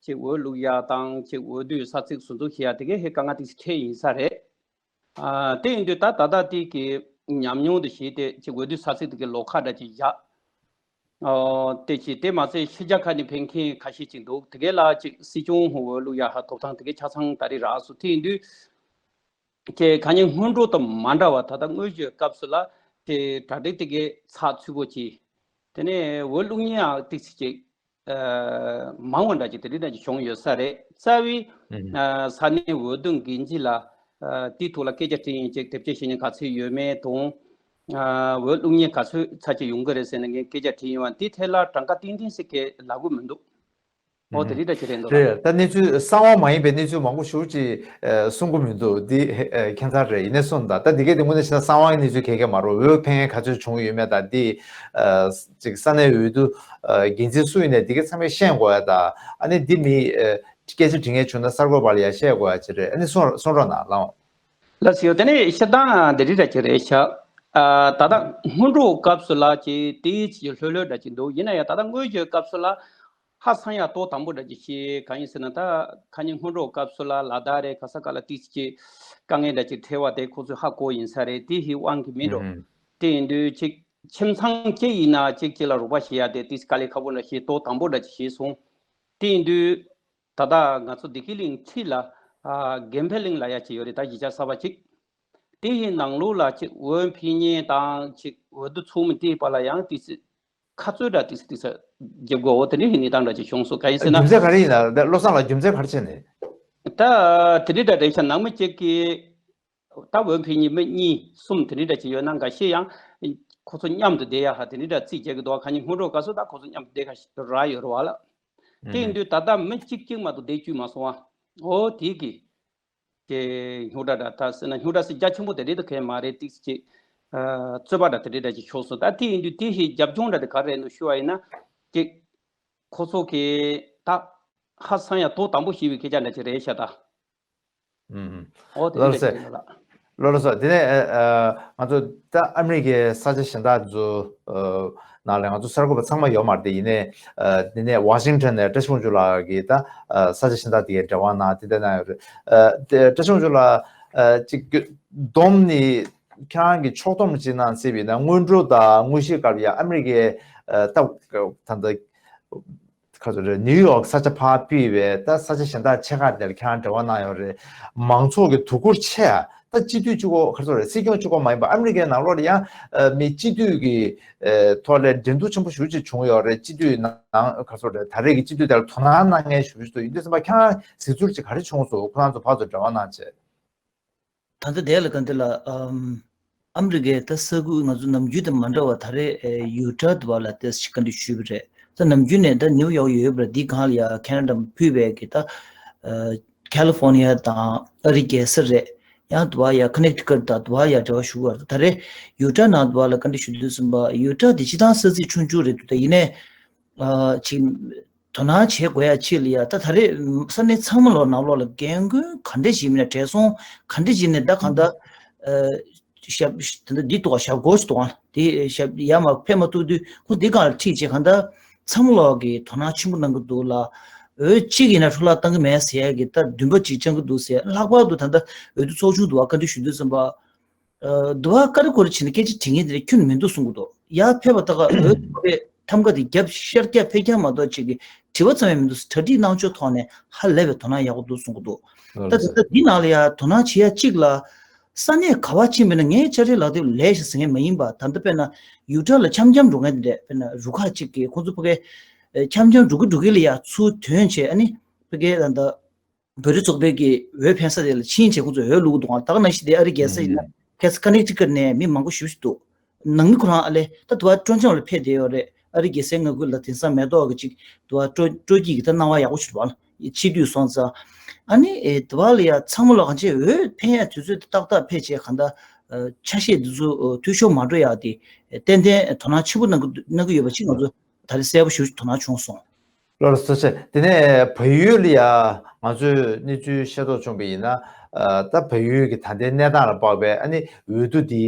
ཅིག་འོས་བླུག་ཡ་དང་ཅིག་འོས་བསྡུའི་ས་ཚིགས་ཟུར་འཛུགས་བྱེད་ཡ་དེ་གའི་ཧེ་དཀའ་ངལ་ཏིག་ཙམ་འཕྲད་ཡིན་ས་རེད། ཨ་དེ་ཡིན་དུས་ད་ད་ལྟ་དེ་གི་ཉམས་མྱོང་དེ་བྱས་ཏེ་ཅིག་འོས་བསྡུ་ས་ཚིགས་དེ་གི་ལོགས་ཁ་འདྲ་ཅིག་བཞག་ཨ་དེ་ཅིག་དེ་མ་ཚད་ཕྱི་རྒྱལ་ཁག་ནས་ཕེབས་མཁན་ཁ་ཤས་ཅིག་འདུག་དེ་གའི་ལ་ཅིག་སྲིད་སྐྱོང་འོས་བླུག་ཡ་ཧ་ཐོབ་ཐང་དེ་གའི་ཆ་ཚང་ད་རེས་རག་སོང་། དེ་ཡིན་དུས་ཁྱེད་ཁ་ཉིན་སྔོན་འགྲོ་དང་མ་འདྲ་བ་ད་ལྟ་དངོས་ཀྱི་སྐབས་སུ་ལ་དེ་གྲ་སྒྲིག་དེ་གའི་ཚགས་ཚུད་པོ་བྱས། དེ་ནས་འོས་བླུག་མཁན་ཡང་ཏིག་ཙམ་ཅིག་ཨ་མང་བ་འདྲ་ཅིག་དེ་འདྲ་འདྲ་ཅིག་བྱུང་ཡོད་ས་རེད། རྩ་བའི་ཨ་ས་གནས་འོས་བསྡུ་འགན་འཛིན་ལ་ཨ་དེའི་ཐོག་ལ་སྐད་ཆ་དྲིས་ཡིན། ཅིག་དེབ་སྐྱེལ་བྱེད་མཁན་ག་ཚོད་ཡོད་མེད་དང་། ཨ་འོས་བླུག་མཁན་ག་ཚོད་ཚར་གཅིག་ཡོང་གི་རེད་ཟེར་ནས་ངས་སྐད་ཆ་དྲིས་ཡོང་བ་འདི་ཐད་ལ་གྲངས་ཀ་ཏན་ཏན་ཞིག་གི་ལབ་གི་མི་འདུག་ཨོ་དེ་འདྲ་ཅིག་རེད་འདུག་ལ། རེད། ད་གནས་ཚུལ་གསང་བ་མ་ཡིན་པའི་གནས་ཚུལ་མང་པོ་ཞེ་པོ་ཅིག་ཨ་གསུང་གི་མི་འདུག་འདི་ཨ་ཁྱད་མཚར་རེད། ཡིན་ནའི་སོང་ད་ད་འདི་གའི་དེ་དངོས་གནས་བྱས་ན་གསང་བའི་གནས་ཚུལ་ག་གེ་མ་རེད། འོས་འཕེན་མཁན་ག་ཚོད་བྱུང་ཡོད་མེད་དང་འདི་ཨ་ཅིག་ས་གནས་འོས་བསྡུ་ཨ་འགན་འཛིན་སུ་ཡིན་ནའི་འདི་གའི་ཚང་མས་ཤེས་དགོས་ཡ་དང་། ཨ་ནི་འདི་མི་ཨ་སྐད་ཆ་དྲི་མཁན་བྱུང་ན་གསར་འགོད་པ་ལ་ཡ་བཤད་དགོས་ཡ་ཅིག་རེད། ཨ་ནི་གསུང་གསུང་རོགས་གནང་ལགས། ལགས་སོ། དེ་ནས་སྤྱིར་བཏང་འདི་འདྲ་འདྲ་ཅིག་རེད་ཤག་ཨ་ད་ལྟ་སྔོན་འགྲོ་སྐབས་སུ་ལ་ཅིག་དེའི་ཅིག་ལྷོད་ལྷོད་འདྲ་ཅིག་འདུག་ཡིན་ན་ཡང་ད་ལྟ་དངོས་ཀྱི་སྐབས་སུ་ལ་ཧ་སང་ཡ་ཏོག་དང་པོ་འདྲ་ཅིག་བྱས། གང་ཡིན་ཟེར་ན་ད་ཁ་ཉིན་སྔོན་འགྲོ་སྐབས་སུ་ལ་ལ་དྭགས་རེད་ག་ས་ག་ལ་ཏིག་ཙམ་ཅིག་དཀའ་ངལ་འདྲ་ཅིག་འཕྲད་པ་དེ་ཁོ་ཚོས་ཧ་གོ་ཡིན་ས་རེད། དེ་ཧི་དབང་གིས་མིན་འགྲོ། དེ་ཡིན་དུས་ཅིག་ཁྱིམ་ཚང་གཅིག་ཡིན་ན་གཅིག་གཅིག་ལ་རོགས་པ་བྱེད་ཡ་དེ་ཏིག་ཙམ་དཀའ་ལས་ཁག་པོ་འདྲ་ཞིག་ཏོག་དང་པོ་འདྲ་ཅིག་བྱས་སོང་། དེ་ཡིན་དུས་ད་ལྟ་ང་ཚོ་བདེ་སྐྱིད་གླིང་འཁྲིས་ལ་ཨ་དགེ་འཕེལ་གླིང་ལབ་ཡ་ཅིག་ཡོད་རེད། ད་གཞིས་ཆགས་གསར་པ་ཅིག་དེ་ཡི་ནང་ལོགས་ལ་ཅིག་འོས་འཕེན་མཁན་དང་ཅིག་འོས་བསྡུ་ཚོགས་མི་དེའི་བར་ལ་ཡང་ཏིག་ཙམ་ཁ་རྩོད་འདྲ་ཏིག་ཙམ་ཏིག་ཙམ་བརྒྱབ་དགོས། འོ་དེ་འདྲའི་གནས་སྟངས་འདྲ་ཅིག་བྱུང་སོང་། གང་ཡིན་ཟེར་ན། རྒྱུ་མཚན་ག་རེ་ཡིན་ན། བློ་བཟང་ལགས་རྒྱུ་མཚན་ག་རེ་བྱས་ནས། ད་དེ་འདྲའི་འདྲ་རེད་ཤག་ནང་མི་གཅིག་གིས་ད་འོས་འཕེན་མཁན་མི་གཉིས་གསུམ་དེ་འདྲའི་འདྲ་ཅིག་ཡོད་ན་འགའ་ཤས་ཡང་ཁོ་ཚོ་མཉམ་དུ་བསྡད་ཡ་ཧ་དེ་འདྲའི་འདྲ་རྩིས་རྒྱག་གི་འདུག་ཁ་ཉིན་སྔོན་འགྲོ་སྐབས་སུ་ད་ཁོ་ཚོ་མཉམ་དུ་བསྡད་ཁ་རག་ཡོད་རེད་བ་ལ། དེ་ཡིན་དུས་ད་ལྟ་མི་གཅིག་གཅིག་མ་གཏོགས་བསྡད་བཅུག་མ་སོང་བ། འོ་དེ་གི་ཀྱི་རྙོག་དྲ་འདྲ་ད་ཟེར་ན་རྙོག་དྲ་ཟེར་རྒྱ་ཆེན་པོ་དེ་འདྲའི་དུ་གས་མ་རེད། ཏིག་ཙམ་ཅིག་རྩོད་པ་འདྲ་དེ་འདྲའི་འདྲ་ཅིག་ཤོར་སོང་། ད་དེ་ཡིན་དུས་དེ་ཞིག་རྒྱབ་ལྗོངས་འདྲ་དེ་ག་རེ་རེད་འདུག་ཞུ་བ་ཡིན་ན། ཅིག་ཁོ་ཚོ་གིས་ད་ཧ་སང་ཡ་ཏོག་དང་པོ་ཞེས་པའི་སྐད་ཆ་འདྲ་ཅིག་རེད་ཤག་ད། ཨུམ། ཨོ་དེ་ལགས་འདྲ་ཅིག་སོ། རེད་ལ། ལགས་སོ། དེ་ནས་ཨ་ང་ཚོ་ད་ཨ་མི་རི་ཀའི་ས་ཆ་གཞན་དག་ཚོ་ཨ་ ནང་ལ་ང་ཚོ་གསར་འགོད་པ་ཚང་མ་ཡོད་མ་རེད་དེ། ཡིན་ནའི་ཨ་འདི་ནས་ཝ་ཤིང་ཊོན་ནས་བཀྲ་ཤིས་དབང་ཕྱུག་ལགས་ཀྱིས་ད་ཨ་ས་ཆ་གཞན་དག་དེ་གའི་འབྲེལ་བ་གནང་དེ་འདྲ་གནང་ཡོད་རེད། ཨ་དེ་བཀྲ་ཤིས་དབང་ཕྱུག་ལགས་ཨ་ཅིག་བསྡོམས་ནས་ཁྱེད་རང་གིས་ཕྱོགས་བསྡོམས་ཅིག་གནང་སྲིད་པ་ཡིན་ན། སྔོན་འགྲོ་དང་དངོས་གཞིའི་སྐབས་ཡ་ཨ་མི་རི་ཀའི་ཨ་ད་ད་ལྟ་ག་ཚོད་རེད། ནིའུ་ཡོག་ས་ཆ་ཕར་ཕུད་པའི་ད་ས་ཆ་གཞན་དག་ཆེ་ཁག་དེར་ཁྱེད་རང་འབྲེལ་བ་གནང་ཡོད་རེད། མང་ཚོགས་ཀྱི་དོ་ཁུར་ཆེ་ཨ། ད་སྤྱི་འཐུས་གཅིག་པོ་ག་ཚོད་རེད། སྲིད་སྐྱོང་གཅིག་པོ་མ་ཡིན་པ་ཨ་མི་རི་ཀའི་ནང་ལོགས་ལ་ཡང་ཨ་མི་སྤྱི་འཐུས་ཀྱི་ཨ་ཐོག་ལ་འགྲན་བསྡུར་ཆེན་པོ་ཞེ་པོ་ཅིག་བྱུང་ཡོད་རེད། སྤྱི་འཐུས་ནང་ག་ཚོད་རེད། ད་རེས་ཀྱི་སྤྱི་འཐུས་དེར་དོ་སྣང་གནང་མཁན་ཞེ་པོ་ཅིག་འདུག་ཡིན་དུས་ཙམ་པ་ཁྱེད་རང་གཟིགས་ཚུལ་ཅིག་ག་རེ་བྱུང་སོང་། ཁོ་རང་ཚོ་ཕར་ཚུར་འབྲེལ་བ་གནང་བྱས། ད་ལྟ་དེ་ལ་ག་འདི་ལ་ཨམ་ཨ་མི་རི་ཀའི་ད་ས་ཁུལ་ང་ཚོ་ནམ་རྒྱུན་དང་མ་འདྲ་བ་ད་རེས་ཨེ་ཡུ་ཊ་འདི་པ་ལ་ཏོག་ཙམ་བཀའ་འདྲི་ཞུས་པ་རེད། ད་ནམ་རྒྱུན་ནས་ད་ནིའུ་ཡོག་ཡོད་པ་རེད། འདི་སྒང་ལ་ཡ་ཁེ་ན་ཌ་ཕུད་པའི་གི་ད་ཨ་ཁ་ལི་ཧྥོ་ནི་ཡ་དང་ཨ་རིའི་རྒྱལ་ས་རེད། ཡང་འདི་པ་ཡ་ཁ་ནེག་ཊི་ཀཊ་དང་འདི་པ་ཡ་འབྲེལ་བ་ཞུ་དགོས་རེད། ད་རེས་ཡུ་ཊ་ནང་འདི་པ་ལ་བཀའ་འདྲི་ཞུ་དུས་ཙམ་པ་ཡུ་ཊ་འདི་སྤྱིར་བཏང་ས་ཚིགས་ཆུང་ཆུང་རེད་འདུག་ད་ཡིན་ནའི། ཨ་ཅིག་དོ་སྣང་བྱེད་དགོས་ཡ་ཆེད་ལ་ཡ། ད་ད་རེས་ས་གནས་ཚང་མ་ལོག་ནང་ལོགས་ལ་རྒན་རྒོན་ག་འདྲ་ཞིག་མིན་ན་བགྲེས་སོང་ག་འདྲ་ཞིག་ནས་ད་གང་ལྟར་ཨ་ཞབས་ད་ལྟ་འདི་ཐོག་ཞབས་སྒོ་ཞིག་འདུག་ཨ། དེ་ཞབས་ཡར་མར་ཕེབས་མ་ཐུབ་དུས་ཁོ་འདི་སྒང་ལ་ཁྲིད་བྱས་གང་ལྟར་ཚང་མ་ལོག་གིས་དོ་སྣང་ཆེན་པོ་གནང་གི་འདུག་ལ། འོས་གཅིག་ཡིན་ན་འཕྲོ་བརླག་བཏང་གི་མེད་ཟེར་ཡ་གི་ད་འདུན་པ་གཅིག་བཅང་གི་འདུག་ཟེར། ལྷག་པར་དུ་ད་ལྟ་འོས་བསྡུ་ཚོགས་ཆུང་འདུག་པ་བཀའ་འདྲི་ཞུ་དུས་ཙམ་པ། ཨ་འདི་པ་ཀ་རི་ཀོ་རི་བྱས་ནས་སྐད་ཆ་དྲི་མཁན་དེ་འདྲ་ཁྱོན་ནས་མི་འདུག་གསུང་གི་འདུག་ཡར་ཕེབས་པ་ད་ག་འོས་ཐོབ་པའི་ཐམ་ག་དེ་རྒྱབ་ཤར་རྒྱབ་ཕེབས་རྐྱང་མ་གཏོགས་ཅིག་གི་དྲི་བ་ཙམ་ཡང་མི་འདུག་གྲ་སྒྲིག་གནང་ཕྱོགས་ཐོག་ནས་ཧ་ལས་པའི་དོ་སྣང་ཡག་པོ་འདུག་གསུང་གི་འདུག་ད་ད་ལྟ་འདི་ནང་ལ་ཡ་དོ་སྣང་བྱེད་ཡ་གཅིག་ལ། ས་གནས་ག་པར་ཕྱིན་པ་ཡིན་ན་ངས་དཔྱ་ཁྲལ་ལག་དེབ་ལས་ཤིག་ཟེར་མཁན་མ་ཡིན་པ། ད་ལྟ་དཔེར་ན་ཡུ་ཊ་ལ་འཆམ་འཆམ་འགྲོ་མཁན་དེ་འདྲས། དཔེར་ན་རུ་ཁག་གཅིག་གིས་ཁོང་ཚོ་ཕ་གི་འཆམ་འཆམ་འགྲོ་གི་འགྲོ་གི་ལ་ཡ་ཚུར་ཐོན་བྱས། ཨ་ནི་ཕ་གི་ད་ལྟ་བོད་རིགས་ཚོགས་པའི་གི་འོས་འཕེན་ས་དེ་ལ་ཕྱིན་བྱས་ཁོང་ཚོས་འོས་བླུག་གི་འདུག་ད་ག་ནང་བཞིན་དེ་ཨ་རི་རྒྱལ་ས་ཡིན་ན་ཁ་ས་ཀ་ནེག་ཊི་ཀཊ་ནས་མི་མང་པོ་ཞེ་པོ་ཞིག་འདུག་ནང་མི་ཁོ་རང་ཨ་ལས་ད་དུ་བ་སྤྲོ་འཆམ་ལ་ཕེབས་བསྡད་ཡོད་རེད། ཨ་རི་རྒྱལ་སའི་མངའ་ཁུལ་ལ། དེང་སང་མེ་ཏོག་གི་ཅིག་དུ་བ་སྤྲོ་སྤྲོ་སྐྱིད་ཀྱི་ད་སྣང་བ་ཡག་པོ་ཞིག་འདུག་བ་ལ། ཕྱི་དུས་སོང་ཙང་ཨ་ནི་ཨེ་དུ་བ་ལ་ཡ་ཚང་མ་ལོག་གང་ཅི་འོས་འཕེན་ཡ་དུས་ཚོད་དེ་ཏག་ཏག་ཕེབས་བྱས་གང་ལྟར་ཨ་ཆ་ཤས་འདི་ཚོ་ཨ་འཐུས་ཤོར་མ་འགྲོ་ཡ་དེ་ཏན་ཏན་དོ་སྣང་ཆེན་པོ་གནང་གི་གནང་གི་ཡོད་པ་ཅིག་ང་ཚོ་ད་རེས་གསལ་པོ་ཞེ་པོ་ཞིག་དོ་སྣང་བྱུང་སོང་། ལགས་སོ། ཐུགས་རྗེ་ཆེ། དེ་ནས་བལ་ཡུལ་ལ་ཡ་ང་ཚོས་གནས་ཚུལ་ཤེས་རྟོགས་བྱུང་བ་ཡིན་ན། ཨ་ད་བལ་ཡུལ་གྱི་ད་ལྟའི་གནས་སྟངས་ལ་དཔག་པའི་ཨ་ནི་འོས་བསྡུ་འདི་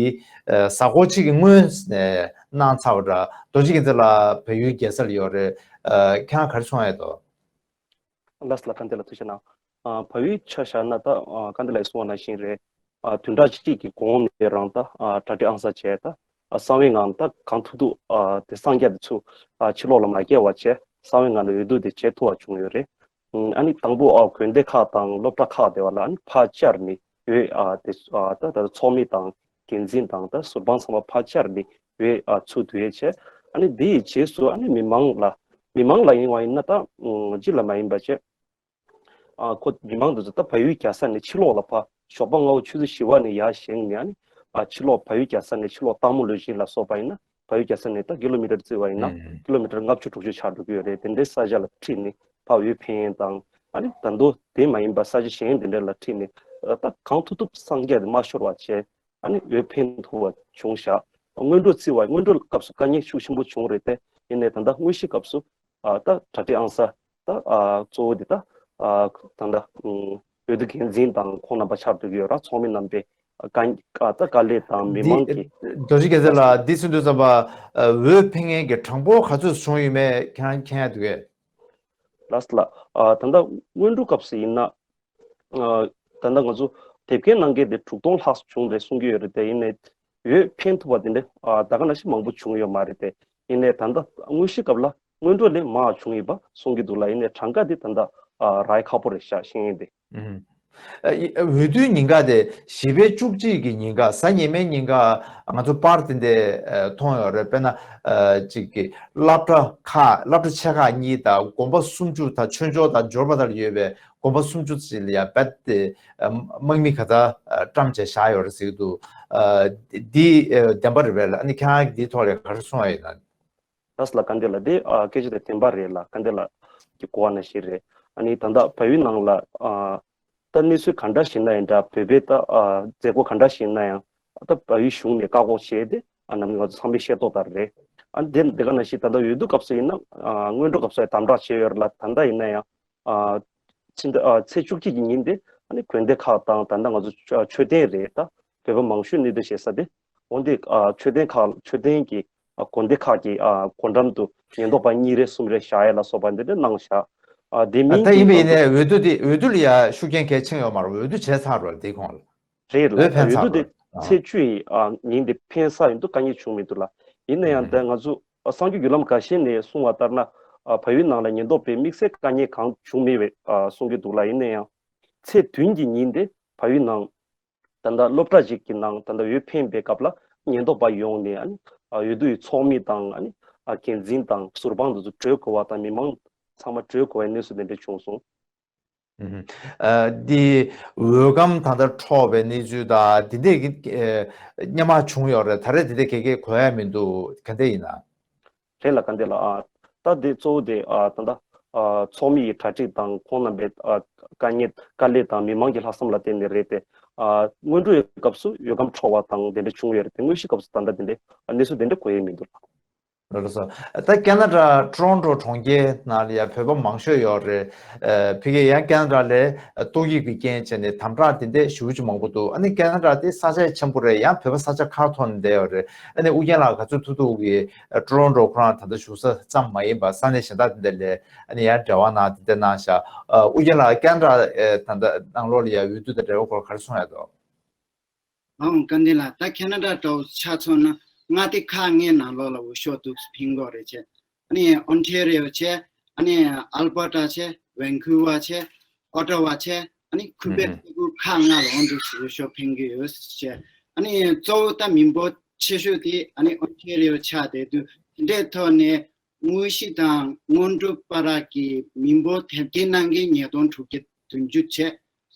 ཨ་གཟའ་འཁོར་གཅིག་གི་སྔོན་ནས་གནང་ཚར་བ་འདྲ། རྡོ་རྗེ་རྒྱལ་མཚན་ལགས་བལ་ཡུལ་རྒྱལ་ས་ལ་ཡོད་རེད། ཨ་ཁྱེད་རང་ག་རེ་གསུང་ཡ་འདུག་ལགས་སོ་ལགས། བཀའ་འདི་ལ་ཐུགས་རྗེ་གནང་། ཨ་བལ་ཡུལ་ཆ་བཞག་ན་ད་ཨ་བཀའ་འདི་ལ་གསུངས་པ་ནང་བཞིན་རེད། ཨ་བདུན་ཕྲག་གཅིག་གི་གོང་ནས་རང་ད་ཨ་གྲ་སྒྲིག་ཨང་གསར་བྱས། ད་ཨ་གསང་བའི་ངང་ད་གང་ཐུབ་ཐུབ་ཨ་དེ་གསང་རྒྱ་དེ་ཚུར་ཨ་ཕྱི་ལོགས་ལ་མ་བསྐྱལ་བ་བྱས། གསང་བའི་ངང་ནས་འོས་བསྡུ་དེ་བྱེད་ཐུབ་པ་བྱུང་ཡོད་རེད། ཨ་ནི་དང་པོ་ཨ་དགོན་སྡེ་ཁག་དང་སློབ་གྲྭ་ཁག་དེ་པ་ལ་ཨ་ནི་ཕར་བཅར་ནས་འོས་ཨ་དེ་ཨ་ད་ད་ཚོགས་མི་དང་འགན་འཛིན་དང་ད་ཟུར་དཔང་ཚང་མ་ཕར་བཅར་ནས་འོས་ཨ་ཚུར་བསྡུ་ཡས་བྱས། ཨ་ནི་དེའི་རྗེས་སུ་ཨ་ནི་མི་མང་ལ་མི་མང་ལ་ཡིན་བ་ཡིན་ན་ད་ཨ་སྤྱི་ལ་མ་ཡིན་པ་བྱས། ཨ་ཁོ་མི་མང་དེ་ཚོ་ད་བལ་ཡུལ་རྒྱལ་ས་ནས་ཕྱི་ལོགས་ལ་ཕར་ཞོགས་པ་སྔ་པོ་ཆུ་ཚོད་བཞི་པ་ནས་ཡར་བཞེངས་ནས། ཨ་ནི་ཨ་ཕྱི་ལོགས་བལ་ཡུལ་རྒྱལ་ས་ནས་ཕྱི་ལོགས་སྟག་མོ་ལུས་སྦྱིན་ལ་སོགས་པ་ཡིན་ན་བལ་ཡུལ་རྒྱལ་ས་ནས་ད་ཀི་ལོ་མི་ཊར་བརྩིས་པ་ཡིན་ན་ཀི་ལོ་མི་ཊར་ལྔ་བཅུ་དྲུག་ཅུ་ཆགས་འགྲོ་གི་ཡོད་རེད། དེ་འདྲའི་ས་ཆ་ལ་ཁྲིད་ནས་ཕར་འོས་འཕེན་དང་། ཨ་ནི་ད་དུང་དེ་མ་ཡིན་པ་ས་ཆ་གཞན་དེ་འདྲ་ལ་ཁྲིད་ནས་ཨ་ད་གང་ཐུབ་ཐུབ་གསང་རྒྱ་དེ་མ་ཤོར་བ་བྱས། ཨ་ནི་འོས་འཕེན་ཐུབ་པ་བྱུང་ཤག་སྔོན་འགྲོ་བརྩི་བ། སྔོན་འགྲོ་སྐབས་སུ་དཀའ་ངལ་ཤུགས་ཆེན་པོ་བྱུང་རེད་དེ། ཡིན་ནའི་ད་ལྟ་དངོས་གཞིའི་སྐབས་སུ་ཨ་ད་གྲ་སྒྲིག་ཨང་གསར་ད་ཨ་གཙོ་བོ་འདི་ད་ཨ་ད་ལྟ་ཨུམ་འོས་བསྡུ་འགན་འཛིན་དང་ཁོང་རྣམ་པ་ཆགས་བསྡད་ཀྱི་ཡོད་ར། ཚོགས་མི་རྣམ་པས་ཨ་དཀའ་ཨ་ད་དཀའ་ལས་དང་མི་འདི་མང་གི་རྡོ་རྗེ་རྒྱལ་མཚན་ལགས། འདི་ཚོ་འདུག་ཙམ་པ་ཨ་འོས་འཕེན་མཁན་གྱི་གྲངས་འབོར་ག་ཚོད་བྱུང་ཡོད་མེད་ཁྱེད་རང་མཁྱེན་ཡ་འདུག་གས། ལགས་ལགས། ཨ་ད་ལྟ་སྔོན་འགྲོ་སྐབས་སུ་ཡིན་ན། ཨ་ད་ལྟ་ང་ཚོ་དེབ་སྐྱེལ་གནང་མཁན་དེ་དྲུག་སྟོང་ལྷག་བྱུང་རེད་གསུང་གི་ཡོད་རེད་དེ། ཡིན་ནའི་འོས་འཕེན་ཐུབ་པ་དེ་འདྲ་ཨ་ད་ག་ནང་བཞིན་མང་པོ་བྱུང་ཡོད་མ་རེད་དེ། ཡིན་ནའི་ད་ལྟ་དངོས་གཞིའི་སྐབས་ལ་སྔོན་འགྲོ་ལས་མང་བ་བྱུང་ཡོད་པ་གསུང་གི་འདུག་ལ། ཡིན་ནའི་གྲངས་ཀ་དེ་ད་ལྟ་ཨ་རག་ཁག་པོ་རེད་ཤག་ཤེས་ཡོན་དེ། ཨ་འོས་བསྡུའི་ཉིན་ག་དེ་བཞི་པའི་བཅུ་གཅིག་གི་ཉིན་ག་གཟའ་ཉི་མའི་ཉིན་ག་ང་ཚོ་པར་དེ་འདྲ་ཨ་མཐོང་ཡོད་རེད། དཔེར་ན་ཨ་ཅིག་གི་སློབ་གྲྭ་ཁག་སློབ་གྲྭ་ཆེ་ཁག་གཉིས་དང་དགོན་པ་སུམ་ཅུ་དང་ཆོས་འབྱོར་དང་འབྱོར་པ་དང་ཡོད་པའི་དགོན་པ་སུམ་ཅུ་ཙམ་ལ་ཡ་རྦད་དེ་ཨ་དམག་མི་ག་ཚོད་ཨ་བཀྲམ་བྱས་བཞག་ཡོད་རེད་ཟེར་གྱི་འདུག་ཨ་འདི་ཨ་བདེན་པ་རེད་པས་ལགས། ཨ་ནི་ཁྱེད་རང་གིས་འདིའི་ཐོག་ལ་ག་རེ་གསུང་བ་ཡིན་ན། ལགས་ལགས། བཀའ་འདི་ལ་དེ་ཨ་སྐད་ཆ་དེ་བདེན་པ་རེད་ལགས། བཀའ་འདི་ལ་གི་གོ་བ་ནང་བཞིན་རེད། ཨ་ནི་ད་ལྟ་བལ་ཡུལ་ནང་ལ་ཨ་ད་གནས་ཚུལ་ག་འདྲ་ཞིག་ན་ཡང་འདྲ། བོད་པའི་ད་ཨ་མཛད་སྒོ་ག་འདྲ་ཞིག་ན་ཡང་ད་བལ་ཡུལ་གཞུང་ནས་བཀག་འགོག་བྱས་ཏེ། ཨ་ནམ་རྒྱུན་ང་ཚོ་ཚང་མས་ཤེས་རྟོགས་ལྟར་རེད། ཨ་ནི་དེ་དེ་ག་ནང་བཞིན་ད་ལྟ་འོས་བསྡུ་སྐབས་སུ་ཡིན་ན་ཨ་སྔོན་འགྲོ་སྐབས་སུ་ཡང་དམ་དྲག་བྱས་ཡོད་རེད་ལ། ད་ལྟ་ཡིན་ན་ཡང་ཨ་ཕྱི་ཟླ་ཨ་ཚེས་བཅུ་གཅིག་གི་ཉིན་དེ་ཨ་ནི་དགོན་སྡེ་ཁག་དང་། ད་ལྟ་ང་ཚོ་མཆོད་རྟེན་རེད། ད་བོད་པ་མང་ཤོས་གནས་སྡོད་བྱེད་ས་དེ། འོན་ཏེ་ཨ་མཆོད་རྟེན་ཁག་མཆོད་རྟེན་གྱི་ ཨ་དགོན་སྡེ་ཁག་གི་ཨ་སྒོ་འགྲམ་དུ་ཉེན་རྟོག་པ་གཉིས་རེ་གསུམ་རེ་བཞག་ཡ་ལ་སོགས་པ་འདི་འདྲ་གནང་བཞག་ཨ་དེ་ཨ་མིན་ད་ཡིན་པ་ཡིན་ནའི་འོས་བསྡུ་དེ་འོས་བསྡུ་ལ་ཡ་ཤུགས་རྐྱེན་གལ་ཆེན་ཡོད་མ་རེད། འོས་བསྡུ་བྱས་ཚར་རོགས་དེ་གོང་ལ། རེད་ལ། འོས་འཕེན་འོས་བསྡུ་ཚར་དེ་རོགས། ཚེས་བཅུ་ཡི་ཨ་ཉིན་དེ་འཕེན་ས་ཡིན་དུས་དཀའ་ངལ་བྱུང་མི་འདུག་ལ། ཡིན་ན་ཡང་ད་ང་ཚོ་ཨ་གསར་འགྱུར་བརྒྱུད་ལམ་འགའ་ཤས་ནས་གསུངས་པ་ལྟར་ན། ཨ་བལ་ཡུལ་ནང་ལ་ཉེན་རྟོག་པས་དམིགས་བསལ་དཀའ་ངལ་གང་བྱུང་མེད་པའི་ཨ་གསུང་གི་འདུག་ལ། ཡིན་ན་ཡང་ཚེས་བདུན་གྱི་ཉིན་དེ་བལ་ཡུལ་ནང་ད་ལྟ་སློབ་གྲྭ་ཞིག་གི་ནང་ད་ལྟ་འོས་འཕེན་པའི་སྐབས་ལ་ཉེན་རྟོག་པ་ཡོང་ནས་ཨ་ནི་ཨ་འོས་བསྡུ་ཡི་ཚོགས་མི་དང་ཨ་ནི་ཨ་འགན་འཛིན་དང་ཟུར་དཔང་དེ་ཚོ་བྲོས་དགོས་པ་དང་མི་མང་ཚང་མ་བྲོས་དགོས་པའི་གནས་ཚུལ་དེ་འདྲ་བྱུང་སོང་། ཨ་འདི་འོས་སྒམ་ད་ལྟ་འཕྲོག་པའི་གནས་ཚུལ་དང་འདི་འདྲས་ཀྱི་ཨ་སྔོན་མ་བྱུང་ཡོད་རེད། ད་རེས་འདི་འདྲས་ག་གེ་གོ་ཡ་མི་འདུག་ག་འདྲས་ཡིན་ན། རེད་ལ། ག་འདྲས་ལ། ཨ་ད་འདི་གཙོ་བོ་དེ་ཨ་ད་ལྟ་ཨ་ཚོགས་མི་ཡི་གྲ་སྒྲིག་དང་ཁོང་རྣམ་པའི་ཨ་དཀའ་ངལ་དཀའ་ལས་དང་མི་མང་གི་ལྷག་བསམ་ལ་བརྟེན་ནས་རེད་དེ། ཨ་སྔོན་འགྲོའི་སྐབས་སུ་འོས་སྒམ་འཕྲོག་པ་དང་དེ་འདྲ་བྱུང་ཡོད་རེད་དེ། དངོས་གཞིའི་སྐབས་སུ་ད་ལྟ་དེ་འདྲའི་གནས་ཚུལ་དེ་འདྲ་གོ་ཡ་མི་འདུག་ལགས་སོ། ད་ཁེ་ན་ཌ་ཊོ་རོན་ཊོ་གྲོང་ཁྱེར་ནང་ལ་ཡང་བོད་པ་མང་ཤོས་ཡོད་རེད། ཨ་ཕ་གིར་ཡང་ཁེ་ན་ཌ་ལ་ཏོག་དབྱིབས་ཀྱི་རྐྱེན་བྱས་ནས་དམ་དྲག་དེ་འདྲ་ཞེ་པོ་ཅིག་མང་པོ་འདུག་ཨ་ནི་ཁེ་ན་ཌ་དེ་ས་ཆ་ཆེན་པོ་རེད། ཡང་བོད་པ་ས་ཆ་ཁག་ཐོག་ནས་བསྡད་ཡོད་རེད། ཨ་ནི་ཨུ་རྒྱན་ལགས་ག་ཚོད་ཐུབ་ཐུབ་ཀྱིས་ཊོ་རོན་ཊོ་ཁོ་རང་ད་ལྟ་བཞུགས་ས་ཙམ་མ་ཡིན་པར་ས་གནས་གཞན་དག་དེ་འདྲ་ལ་ཨ་ནི་ཡང་འབྲེལ་བ་གནང་དེ་འདྲ་གནང་ཤག་ཨ་ཨུ་རྒྱན་ལགས་ཁེ་ན་ཌ་ཨ་ད་ལྟ་ནང་ལོགས་ལ་ཡང་འོས་བསྡུ་དང་འབྲེལ་བ་སྐོར་ག་རེ་གསུང་ཡ་འདུག་ཨང་། སྐལ་ལྡན་ལགས། ད་ཁེ་ན་ཌ་འདྲ་བོ་ཆ་མཚོན་ན་མངའ་སྡེ་ཁག་ལྔའི་ནང་ལོགས་ལ་འོས་ཤོག་འདུག་སེ་འཕེན་གྱི་ཡོད་རེད་བྱས། ཨ་ནི་ཨོན་ཊེ་རི་ཡོ་བྱས། ཨ་ནི་ཨལ་པར་ཊ་བྱས། ཝན་ཁུ་ཝར་བྱས། ཨོ་ཊ་ཝ་བྱས། ཨ་ནི་ཁུ་པེག་ཨུ་ཧུ། ས་ཁུལ་ཁག་ལྔ་ལ་འོ་འདུག་སེ་འོས་ཤོག་འཕེན་གྱི་ཡོད་བྱས། ཨ་ནི་གཙོ་བོ་ད་མི་འབོར་ཆེ་ཤོས་དེ་ཨ་ནི་ཨོན་ཊེ་རི་ཡོ་ཆགས་བསྡད་དུས་དེ་འདྲའི་ཐོག་ནས་དངོས་གཞི་དང་སྔོན་འགྲོ་བར་གྱི་མི་འབོར་དེབ་སྐྱེལ་གནང་མཁན་ཉིས་སྟོང་དྲུག་བརྒྱ་བདུན་ཅུ་བྱས།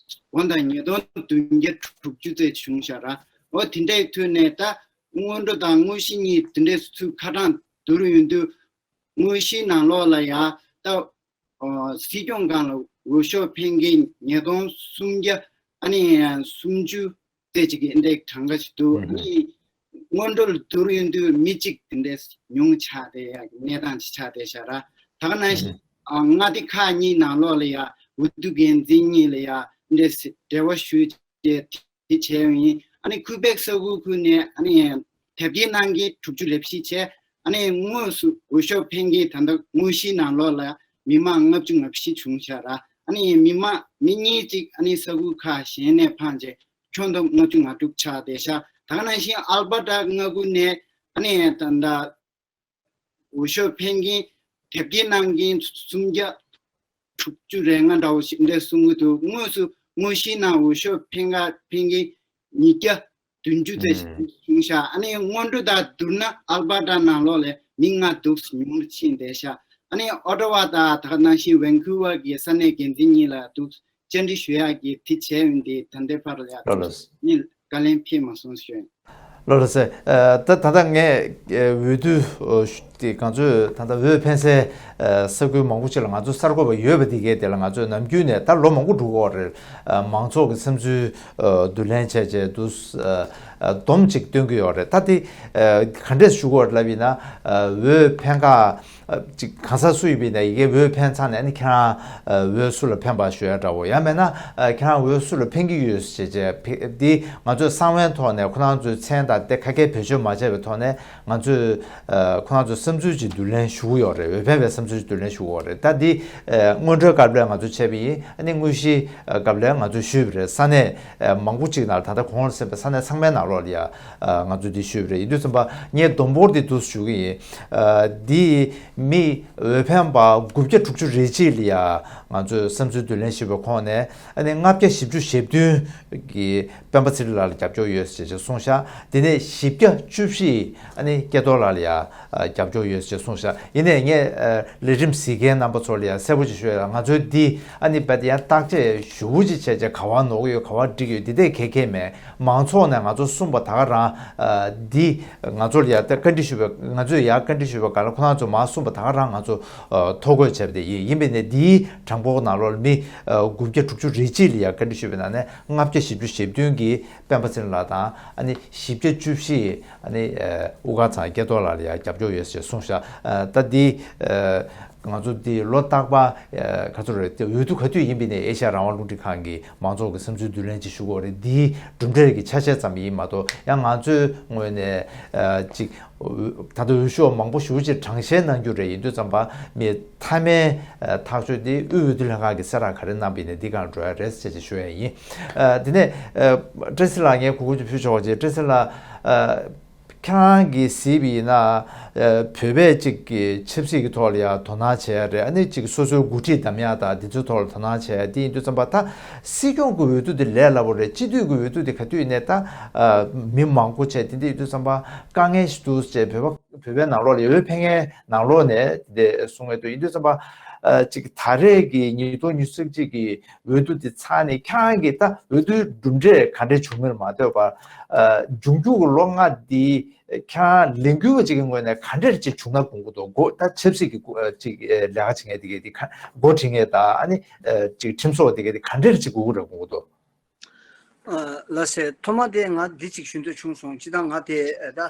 འོ་ད་ཉིས་སྟོང་བདུན་བརྒྱ་དྲུག་ཅུ་ཙམ་བྱུང་ཤག་ར། འོ་དེ་འདྲའི་ཐོག་ནས་ད་སྔོན་འགྲོ་དང་དངོས་གཞི་གཉིས་དེ་འདྲའི་ཚུར་ཁ་གྲངས་བསྡུར་ཡོང་དུས་དངོས་གཞིའི་ནང་ལོགས་ལ་ཡ་ད་ཨོ་སྲིད་སྐྱོང་སྒང་ལ་འོས་ཤོག་འཕེན་མཁན་ཉིས་སྟོང་སུམ་བརྒྱ་ཨ་ནི་སུམ་ཅུ་ཙམ་ཅིག་གི་འདྲའི་གྲངས་ཀ་ཞིག་འདུག་ཨ་ནི་སྔོན་འགྲོ་ལ་བསྡུར་ཡོང་དུས་མི་གཅིག་དེ་འདྲའི་ཉུང་ཆགས་བསྡད་ཡག་གི་གནས་སྟངས་ཅིག་ཆགས་བསྡད་ཤག་ར། ད་ག་ནང་བཞིན་ཨ་མངའ་སྡེ་ཁག་གཉིས་ནང་ལོགས་ལ་ཡ་འོས་བསྡུ་འགན་འཛིན་གཉིས་ལ་ཡ་འདྲ་སེ་འབྲེལ་བ་ཞུས་བྱས་དེ་བྱས་ཡོད་ཡིན། ཨ་ནི་ཁུ་པེག་ས་ཁུལ་ཁུལ་ནས་ཨ་ནི་དེབ་སྐྱེལ་གནང་མཁན་དྲུག་ཅུ་རེ་བཞི་བྱས། ཨ་ནི་དངོས་སུ་འོས་ཤོག་འཕེན་མཁན་ད་ལྟ་དངོས་གཞིའི་ནང་ལོགས་ལ་མི་མང་ལྔ་བཅུ་ང་བཞི་བྱུང་ཤག་ར། ཨ་ནི་མི་མང་མི་གཉིས་ཅིག་ཨ་ནི་ས་ཁུལ་ཁག་གཞན་ནས་འཕངས་བྱས་ཁྱོན་བསྡོམས་ལྔ་བཅུ་ང་དྲུག་ཆགས་བསྡད་ཤག་ད་ག་ནང་བཞིན་ཨལ་པར་ཊ་མངའ་ཁུལ་ནས་ཨ་ནི་ད་ལྟ་འོས་ཤོག་འཕེན་མཁན་དེབ་སྐྱེལ་གནང་མཁན་སུམ་བརྒྱ་དྲུག་ཅུ་རེ་ལྔ་འདྲ་བོ་ཞིག་འདྲ་གསུང་གི་འདུག་དངོས་སུ་དངོས་གཞིའི་ནང་འོས་ཤོག་འཕེན་ག་འཕེན་མཁན་ཉིས་བརྒྱ་བདུན་ཅུ་ཙམ་ཞིག་བྱུང་ཤག་ཨ་ནི་སྔོན་འགྲོ་དང་བསྡུར་ན་ཨལ་པར་ཊ་ནང་ལོགས་ལ་མི་ལྔ་འདུག་སེ་ཉུང་རུ་ཕྱིན་བསྡད་ཤག་ཨ་ནི་ཨོ་ཊ་ཝ་དང་ད་ག་ནང་བཞིན་ཝན་ཁུ་ཝར་གྱི་ས་གནས་འགན་འཛིན་གཉིས་ལ་འདུག་སེ་བཅར་འདྲི་ཞུ་ཡག་གི་དེ་བྱས་ཡོང་དེ་ད་ལྟའི་བར་ལ་ཡ་ལགས་ལགས། ནི་བཀའ་ལན་ཕེབས་མ་སོང་ཞུ་ཡིན། ལགས་ལགས་སེ། ད་ད་ལྟ་ངས་འོས་བསྡུ་དེ་ང་ཚོས་ད་ལྟ་འོས་འཕེན་སའི་ས་ཁུལ་མང་པོ་ཅིག་ལ་ང་ཚོ་གསར་འགོད་པ་ཡོད་པ་དེ་གའི་དེ་ལ་ང་ཚོས་ནམ་རྒྱུན་ནས་ད་ལོ་མང་པོ་འགྲོ་གི་ཡོད་རེད། མང་ཚོགས་ཀྱི་བསམ་ཚུལ་བསྡུ་ལེན་བྱས་བྱས་འདུག་སྡོམ་ཅིག་སྟོན་གྱི་ཡོད་རེད། ད་དེ་ག་འདྲས་ཞུ་དགོས་རེད་ལབ་ཡིན་ན། འོས་འཕེན་ཁག་ཅིག་གང་ཟག་སུ་ཡིན་པ་ཡིན་ན་ཡི་གེ་འོས་འཕེན་ཚར་ནས་ཨ་ནི་ཁྱེད་རང་འོས་སུ་ལ་འཕེན་པ་ཞུ་ཡ་འདྲ་བོ། ཡང་མེད་ན་ཁྱེད་རང་འོས་སུ་ལ་འཕེན་གྱི་ཡོད་ཞེས་བྱས་འདི་ང་ཚོས་གསང་བའི་ཐོག་ནས་ཁོ་རང་ཚོའི་མཚན་དང་དེ་ཁ་སྐད་བེད་སྤྱོད་མ་བྱས་པའི་ཐོག་ནས་ང་ཚོས་ཁོ་རང་ཚོའི་བསམ་ཚུལ་ཅིག་བསྡུ་ལེན་ཞུ་གི་ཡོད་རེད། འོས་འཕེན་པའི་བསམ་ཚུལ་ཅིག་བསྡུ་ལེན་ཞུ་གི་ཡོད་རེད། ད་འདི་སྔོན་འགྲོའི་སྐབས་ལ་ང་ཚོས་བྱས་པ་ཡིན། ཨ་ནི་དངོས་གཞིའི་སྐབས་ལ་ང་ཚོས་ཞུས་པ་རེད། ས་གནས་མང་པོ་ཅིག་ནང་ད་ལྟ་གོང་ལ་གསན་པའི་ས་གནས་ཚང་མའི་ནང་ལོགས་ལ་ཡ། ང་ཚོས་འདི་ཞུས་པ་རེད། ཡིན་དུས་ཙམ་པ་ངས་བསྡོམས་འབོར་འདི་འདུག་ཞུ་གི་ཡིན། འདི་མི་འོས་འཕེན་པ་དགུ་བརྒྱ་དྲུག་ཅུ་རེ་གཅིག་ལ་ཡ་ང་ཚོས་བསམ་ཚུལ་བསྡུ་ལེན་ཞུས་པའི་ཁོངས་ནས་ཨ་ནི་ལྔ་བརྒྱ་བཞི་བཅུ་ཞེ་བདུན་གིས་སྤེན་པ་ཚེ་རིང་ལགས་ལ་རྒྱབ་སྐྱོར་ཡོད་ཅེས་གསུངས་ཤག་དེ་ནས་བཞི་བརྒྱ་བཅུ་བཞི་ཨ་ནི་སྐལ་རྡོར་ལགས་ལ་ཡ་རྒྱབ་སྐྱོར་ཡོད་ཅེས་གསུངས་ཤག་ཡིན་ནའི་ངས་ལས་རིམ་གཟིགས་མཁན་རྣམ་པ་ཚོ་ལ་ཡ་གསལ་པོ་ཅིག་ཞུ་ཡ། ང་ཚོས་འདི་ཨ་ནི་རྦད་དེ་ཡང་བརྟག་དཔྱད་ཞུ་བོ་ཅིག་བྱས་བྱས་ག་བ་ནོར་གི་ཡོད་ག་བ་འགྲིག་ཡོད་འདི་དེ་གལ་གལ་མེད། མང་ཚོགས་ནས་ང་ཚོ་གསུངས་པ་ད་ག་རང་ཨ་འདི་ང་ཚོ་ལ་ཡ་ད་བཀའ་འདྲི་ཞུས་པའི་ང་ཚོས་ཡ་བཀའ་འདྲི་ཞུས་པའི་སྒང་ལ་ཁོ་རང་ཚོ་མར་གསུངས་པ་ད་ག་རང་ང་ཚོ་ཨ་ཐོ་འགོད་བྱས་པ་དེ་ཡིན། ཡིན་པས་ནས་འདིའི་གྲངས་འབོར་ནང་ལོགས་ལ་མི་ཨ་དགུ་བརྒྱ་དྲུག་ཅུ་རེ་གཅིག་ལ་ཡ་བཀའ་འདྲི་ཞུས་པའི་ནང་ནས་ལྔ་བརྒྱ་བཞི་བཅུ་ཞེ་བདུན་གྱིས་སྤེན་པ་ཚེ་རིང་ལགས་དང་ཨ་ནི་བཞི་བརྒྱ་བཅུ་བཞི་ཨ་ནི་ཨ་དབུ་དཀར་ཚང་སྐལ་རྡོར་ལགས་ལ་ཡ་རྒྱབ་སྐྱོར་ཡོད་ཅེས་གསུངས་ཤག་ཨ་ད་འདི་ཨ་ ང་ཚོ་འདི་ལོ་རྟག་པར་ག་ཚོད་རེད། དེ་འོས་བསྡུ་ག་དུས་ཡིན་པ་ཡིན་ནའི་ཨེ་ཤ་ཡ་རང་དབང་རླུང་འཕྲིན་ཁང་གི་མང་ཚོགས་ཀྱི་བསམ་ཚུལ་བསྡུ་ལེན་ཅིག་ཞུ་དགོས་རེད། འདིའི་གྲུབ་འབྲས་ཀྱི་ཆ་ཤས་ཙམ་ཡིན་མ་གཏོགས། ཡང་ང་ཚོའི་ངོས་ནས་ཅིག་ད་ལྟ་འོས་ཤོག་མང་པོ་ཞེ་པོ་ཅིག་གྲངས་བཤེར་གནང་རྒྱུ་རེད། ཡིན་དུས་ཙམ་པ་མི་མཐའ་མའི་ཐག་གཅོད་དེ་དབུས་འོས་བསྡུ་ལྷན་ཁང་གིས་གསལ་བསྒྲགས་ག་རེ་གནང་པ་ཡིན་ནའི་འདི་སྒང་འགྲོ་ཡ་རེད་ཅེས་ཅིག་ཞུ་ཡ་ཡིན། དེ་ནས་བཀྲ་ཤིས་ལགས། ངས་གོ་སྐབས་ཅིག་ཕུལ་ཆོག་པ་ཅིག་བཀྲ་ཤིས་ལགས། ཁྱེད་རང་གིས་གཟིགས་པ་ཡིན་ན། ཨ། བོད་པས་ཅིག་གི་ཆབ་སྲིད་ཀྱི་ཐོག་ལ་ཡང་དོ་སྣང་བྱེད་ཡ་རེད། ཨ་ནི་ཅིག་སོ་སོའི་འགོ་ཁྲིད་འདེམས་ཡ་དང་དེ་ཚོའི་ཐོག་ལ་དོ་སྣང་བྱེད་ཡ་དེ་ཡིན་དུས་ཙམ་པ། ད་སྲིད་སྐྱོང་གི་འོས་བསྡུ་དེ་ལས་སླ་པོ་རེད། སྤྱི་འཐུས་ཀྱི་འོས་བསྡུ་དེ་ག་དུས་ཡིན་ནའི་ད། ཨ། མི་མང་པོ་བྱས། དེ་འདྲ་ཡིན་དུས་ཙམ་པ་དཀའ་ངལ་ཞིག་འདུག་ཅེས་བོད་པ་བོད་པའི་ནང་ལོགས་ལ། འོས་འཕེན་མཁན་ནང་ལོགས་ནས་དེ་གསུང་གི་འདུག་ཡིན་དུས་ཙམ་པ། ཨ། ཅིག་ད་རེས་ཀྱི་ཉིས་སྟོང་ཉི་ཤུ་རྩ་གཅིག་གི་འོས་བསྡུ་དེ་ཚར་ནས་ཁྱེད་རང་གིས་ད་འོས་བསྡུའི་གྲུབ་འབྲས་ག་འདྲས་བྱུང་མིན་མ་ལྟོས་པར། ཨ། འབྱུང་འགྱུར་གྱི་ལོ་ལྔ་འདི་ཁྱེད་རང་ལས་འགུལ་བ་ཅིག་གི་ངོས་ནས་ག་འདྲས་ཅིག་བྱུང་ན་དགོངས་ཀྱི་འདུག་འགོ་ད་ཆབ་སྲིད་ཀྱི་འགོ་ཅིག་ལས་ཀ་བྱེད་མཁན་དེ་གས་དེ་ག་འགོ་ཁྲིད་མཁན་དང་། ཨ་ནི་ཅིག་ཁྲིམས་བཟོ་བ་དེ་གས་དེ་ག་འདྲས་ཅིག་དགོས་ཀྱི་རེད་དགོངས་ཀྱི་འདུག་ཨ། ལགས་སེ། ཐོག་མ་དེ་ང་འདི་ཅིག་ཞུ་འདོད་བྱུང་སོང་། སྤྱིར་བཏང་ང་དེ་ད།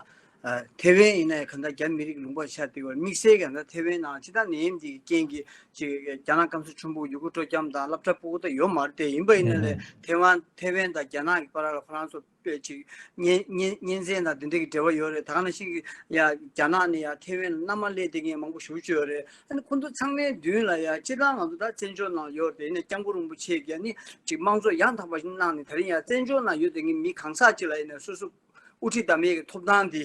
ཨ། ཐེ་ཝན་ཡིན་ན་གང་ལྟར་རྒྱ་མི་རིགས་ལུང་པ་ཆགས་བསྡད་པ་རེད། དམིགས་བསལ་གྱི་ད་ཐེ་ཝན་ནང་སྤྱིར་བཏང་ནད་ཡམས་འདི་གི་རྐྱེན་གྱིས་ཅིག་རྒྱ་ནག་སྐམ་ས་ཆེན་པོ་ཡུ་གུར་སྤྲོ་འཆམ་དང་སློབ་གྲྭ་སྤུ་གུ་ད་ཡོད་མ་རེད་དེ། ཡིན་པ་ཡིན་ན་ལས་ཐེ་ཝན་ཐེ་ཝན་དང་རྒྱ་ནག་གི་བར་ལ་ཧྥ་རན་སི་པའི་ཅིག་གཉེན་གཉེན་གཉེན་ཚན་དང་དེ་འདྲ་གི་འབྲེལ་བ་ཡོད་རེད། ད་ག་ནང་བཞིན་གྱི་ཡ་རྒྱ་ནག་ནས་ཡ་ཐེ་ཝན་ལ་མནའ་མ་སླེབས་བསྡད་མཁན་མང་པོ་ཞེ་པོ་ཅིག་ཡོད་རེད། ཨ་ནི་ཁོང་ཚོ་ཚང་མའི་མདུན་ལ་ཡ་སྤྱིར་བཏང་ང་ཚོ་ད་བཙན་བྱོལ་ནང་ཡོད་རེད། ཡིན་ནའི་སྐྱབས་མགོན་རིན་པོ་ཆེ་གིས་ཨ་ནི་ཅིག་དམངས་གཙོ་ཡང་དག་པ་ཞིག་གནང་ནས། ད་རིང་ཡ་བཙན་བྱོལ་ནང་ཡོད་བསྡད་མཁན་མི་གང་ཟག་ཅིག་ལ་ཡིན་ནའི་སོ་སོ་དབུ་ཁྲིད་འདེམས་ཡས་ཀྱི་ཐོབ་ཐང་དེ་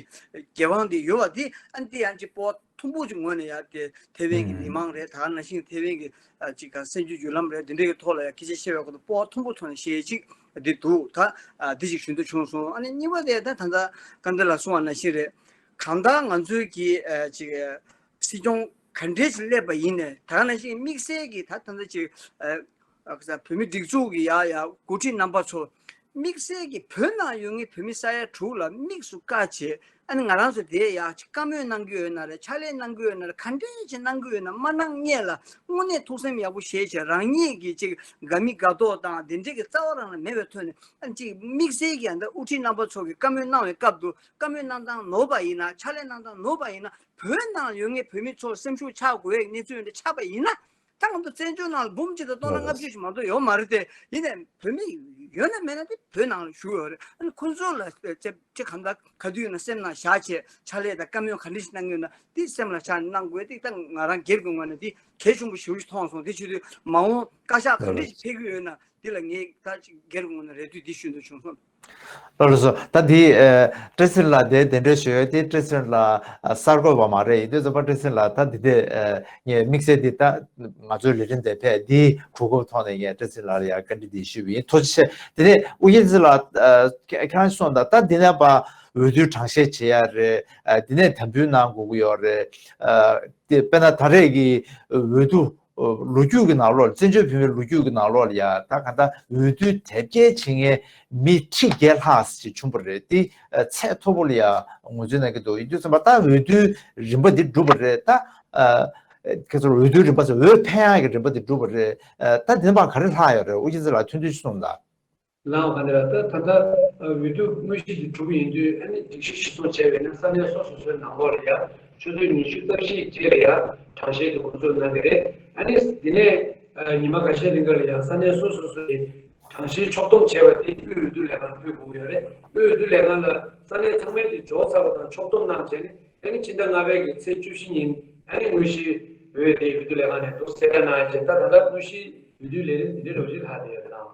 འགན་དབང་དེ་ཡོད་པ་དེ། ཨ་ནི་དེ་ཡང་ཅིག་སྤོབས་པ་མཐོན་པོ་ཅིག་ངོས་ནས་ཡ་དེ་ཐེ་ཝན་གྱི་མི་མང་རེད། ད་ག་ནང་བཞིན་ཐེ་ཝན་གྱི་ཨ་ཅིག་ག་སྲིད་བྱུས་བརྒྱུད་ལམ་རེད། དེ་འདྲའི་གི་ཐོག་ལ་ཡ་སྐད་ཆ་བཤད་པའི་སྐོར་དུ་སྤོབས་པ་མཐོན་པོ་ཐོག་ནས་བཤད་ཅིག་དེ་འདུག་ད་ཨ་འདི་ཅིག་ཞུ་འདོད་བྱུང་སོང་། ཨ་ནི་གཉིས་པ་དེ་ད་ད་ལྟ་སྐལ་ལྡན་ལགས་གསུངས་པ་ནང་བཞིན་རེད། གང་ལྟར་ང་ཚོའི་གི་ཨ་ཅིག་སྲིད་སྐྱོང་ག་འདྲས་ཅིག་སླེབས་པ་ཡིན་ནའི། ད་ག་ནང་བཞིན་དམིགས་བསལ་གྱི་ད་ད་ལྟ་ཅིག་ཨ་ཨ་བོད་མི་སྒྲིག་འཛུགས་ཀྱི་ཡ་ཡ་འགོ་ཁྲིད་རྣམ་པ་ཚོ། དམིགས་བསལ་གྱི་བོད་ནང་ཡོད་མཁན་བོད་མི་ས་ཡ་དྲུག་ལ་དམིགས་སུ་བཀར་བྱས། ཨ་ནི་ང་རང་ཚོ་དེ་ཡ་ཅིག་བཀའ་མོལ་གནང་གི་ཡོད་ན་རེད། ཕྱག་ལས་གནང་གི་ཡོད་ན་རེད། ག་འདྲས་ཅིག་གནང་གི་ཡོད་ན། མ་གནང་སྔོན་ལ་དངོས་གནས་ཐུགས་སེམས་ཡག་པོ་བཞེས་བྱས། རང་ཉིད་ཀྱི་ཅིག་དགའ་མི་དགའ་མདོག་དང་དེ་འདྲས་ཀྱི་རྩ་བ་རང་ལ་མེད་པའི་ཐོག་ནས། ཨ་ནི་ཅིག་དམིགས་བསལ་གྱི་ཨ་ད་དབུ་ཁྲིད་རྣམ་པ་ཚོ་གིས་བཀའ་མོལ་གནང་བའི་སྐབས་དུ། བཀའ་མོལ་གནང་སྟངས་ནོར་བ་ཡིན་ན། ཕྱག་ལས་གནང་སྟངས་ནོར་བ་ཡིན་ན། བོད་ནང་ཡོད་མཁན་བོད་མི་ཚོར་སེམས་ཤུགས་ཆག་དགོས་པའི་གནས་ཚུལ་འདི་ཆགས་པ་ཡིན་ན། ད་ང་ཚོ་བཙན་བྱོལ་ནང་ལ་འབུམ་གཅིག་དང་སྟོང་ཕྲག་ལྔ་བཅུ་ཞིག་མ་གཏོགས་ཡོད་མ་རེད་དེ། ཡིན་ནའི་བོད་མི་ཡོད་ན་མེད་ན་དེ་བོད་ནང་ལ་བཞུགས་ཡོད་རེད། ཨ་ནི་ཁོང་ཚོ་ལ་ཅིག་ཅིག་གང་ལྟར་ག་དུས་ཡིན་ན་སེམས་ནང་བཞག་བྱས། ཕྱག་ལས་དང་བཀའ་མོལ་ག་འདྲ་ཞིག་གནང་གི་ཡོད་ན་དེ་སེམས་ལ་བཞག་ནས་གནང་དགོས་དེ། ད་ང་རང་སྒེར་གྱི་ངོས་ནས་དེ་གལ་ཆེན་པོ་ཞེ་པོ་ཞིག་མཐོང་སོང་། དེ་བྱེད་དུས་མ་འོངས་བཀའ་ཤག་ག་འདྲ་ཞིག་ཕེབས་ཀྱི་ཡོད་ན་དེ་ལ་ངས་ད་ཅིག་སྒེར་གྱི་ངོས་ནས་རེ་ལྟོས་འདི་ཞུ་འདོད་བྱུང་སོང་། ལགས་སོ། ད་འདི་ཨ་བཀྲ་ཤིས་ལགས་དེ་དེ་འདྲ་ཞུ་ཡ་དེ་བཀྲ་ཤིས་ལགས་ཨ་གསར་འགོད་པ་མ་རེད། ཡིན་དུས་ཙམ་པ་བཀྲ་ཤིས་ལགས་ད་འདི་དེ་ཨ་ངས་དམིགས་བསལ་འདི་ད་ང་ཚོའི་ལས་རིམ་དེ་ཕེབས་འདིའི་གོ་སྐབས་ཐོག་ནས་ངས་བཀྲ་ཤིས་ལགས་ལ་ཡ་བཀའ་འདྲི་འདི་ཞུས་པ་ཡིན། ཐུགས་རྗེ་ཆེ། དེ་ནས་ཨོ་རྒྱན་རྩེ་ལགས། ཨ་ཁྱེད་རང་གསུངས་དང་། ད་འདི་ནས་ཕར་འོས་བསྡུའི་གྲངས་བཤེར་བྱེད་ཡ་རེད། ཨ་འདི་ནས་དམ་འབུལ་གནང་དགོས་ཀྱི་ཡོད་རེད། ཨ་དེ་དཔེར་ན་ད་རེས་ཀྱི་འོས་བསྡུ་ལོ་རྒྱུས་ཀྱི་ནང་ལོགས་ལ། བཙན་བྱོལ་བོད་མིའི་ལོ་རྒྱུས་ཀྱི་ནང་ལོགས་ལ་ཡ་ད་ག་ད་འོས་བསྡུ་དེབ་སྐྱེལ་བྱེད་མཁན་མི་ཁྲི་བརྒྱད་ལྷག་ཅིག་བྱུང་བ་རེད། དེ་ཚད་མཐོ་པོ་ལ་ཡ་ངོས་འཛིན་གནང་གི་འདུག་ཡིན་དུས་ཙམ་པ་ད་འོས་བསྡུའི་རིམ་པ་འདི་གྲུབ་པ་རེད། ད་ཁྱེད་ཚོར་འོས་བསྡུའི་རིམ་པ་ཟེར། འོས་འཕེན་ཡག་གི་རིམ་པ་འདི་གྲུབ་པ་རེད། ད་འདི་ནས་ཕར་ག་རེ་ལྷག་ཡོད་རེད། ཨོ་རྒྱན་རྩེ་ལགས་ཐུང་ཐུང་ཅིག་གསུངས་དང་། ལའོ་ག་འདི་ལ་ད་ད་ལྟ་འོས་བསྡུ་དངོས་གཞི་འདི་གྲུབ་ཡིན་དུས། ཨ་ནི་སྒྲིག་གཞི་གཞིར་བཟུང་བྱས་པ་ཡིན་ན་ས་གནས་སོ་སོ་སོའི་ནང་ལོགས་ལ་ཡ་ཆུ་ཚོད་ཉི་ཤུ་རྩ་བཞིའི་རྗེས་ལ་ཡ་གྲངས་བཤེར་དེ་འགོ་འཛུགས་གནང་གི་རེད། ཨ་ནི་འདི་ནས་ཉི་མ་འགའ་ཤས་རིང་ག་ལ་ཡ་ས་གནས་སོ་སོ་སོའི་གྲངས་བཤེར་ཕྱོགས་བསྡོམས་བྱས་པ་དེ་དབུས་འོས་བསྡུ་ལས་ཁང་ལ་ཕུལ་དགོས་ཀྱི་ཡོད་རེད། དབུས་འོས་བསྡུ་ལས་ཁང་ལ་ས་གནས་ཚང་མས་དེ་འཇོག་ཚར་བ་དང་ཕྱོགས་བསྡོམས་གནང་བྱས་ནས། ཨ་ནི་ཕྱི་ཟླ་ལྔ་པའི་གི་ཚེས་བཅུ་བཞི་ཉིན་ཨ་ནི་དངོས་གཞིའི་འོས་དེ་འོས་བསྡུ་ལས་ཁང་ནས་འདུག་གསལ་བསྒྲགས་གནང་ཡ་བྱས། ད་ད་ལྟ་དངོས་གཞིའི་འོས་བསྡུའི་ལས་རིམ་དེ་འདྲའི་རོབ་ཅིག་ལྷག་བསྡད་ཡོད་རེད་དང་།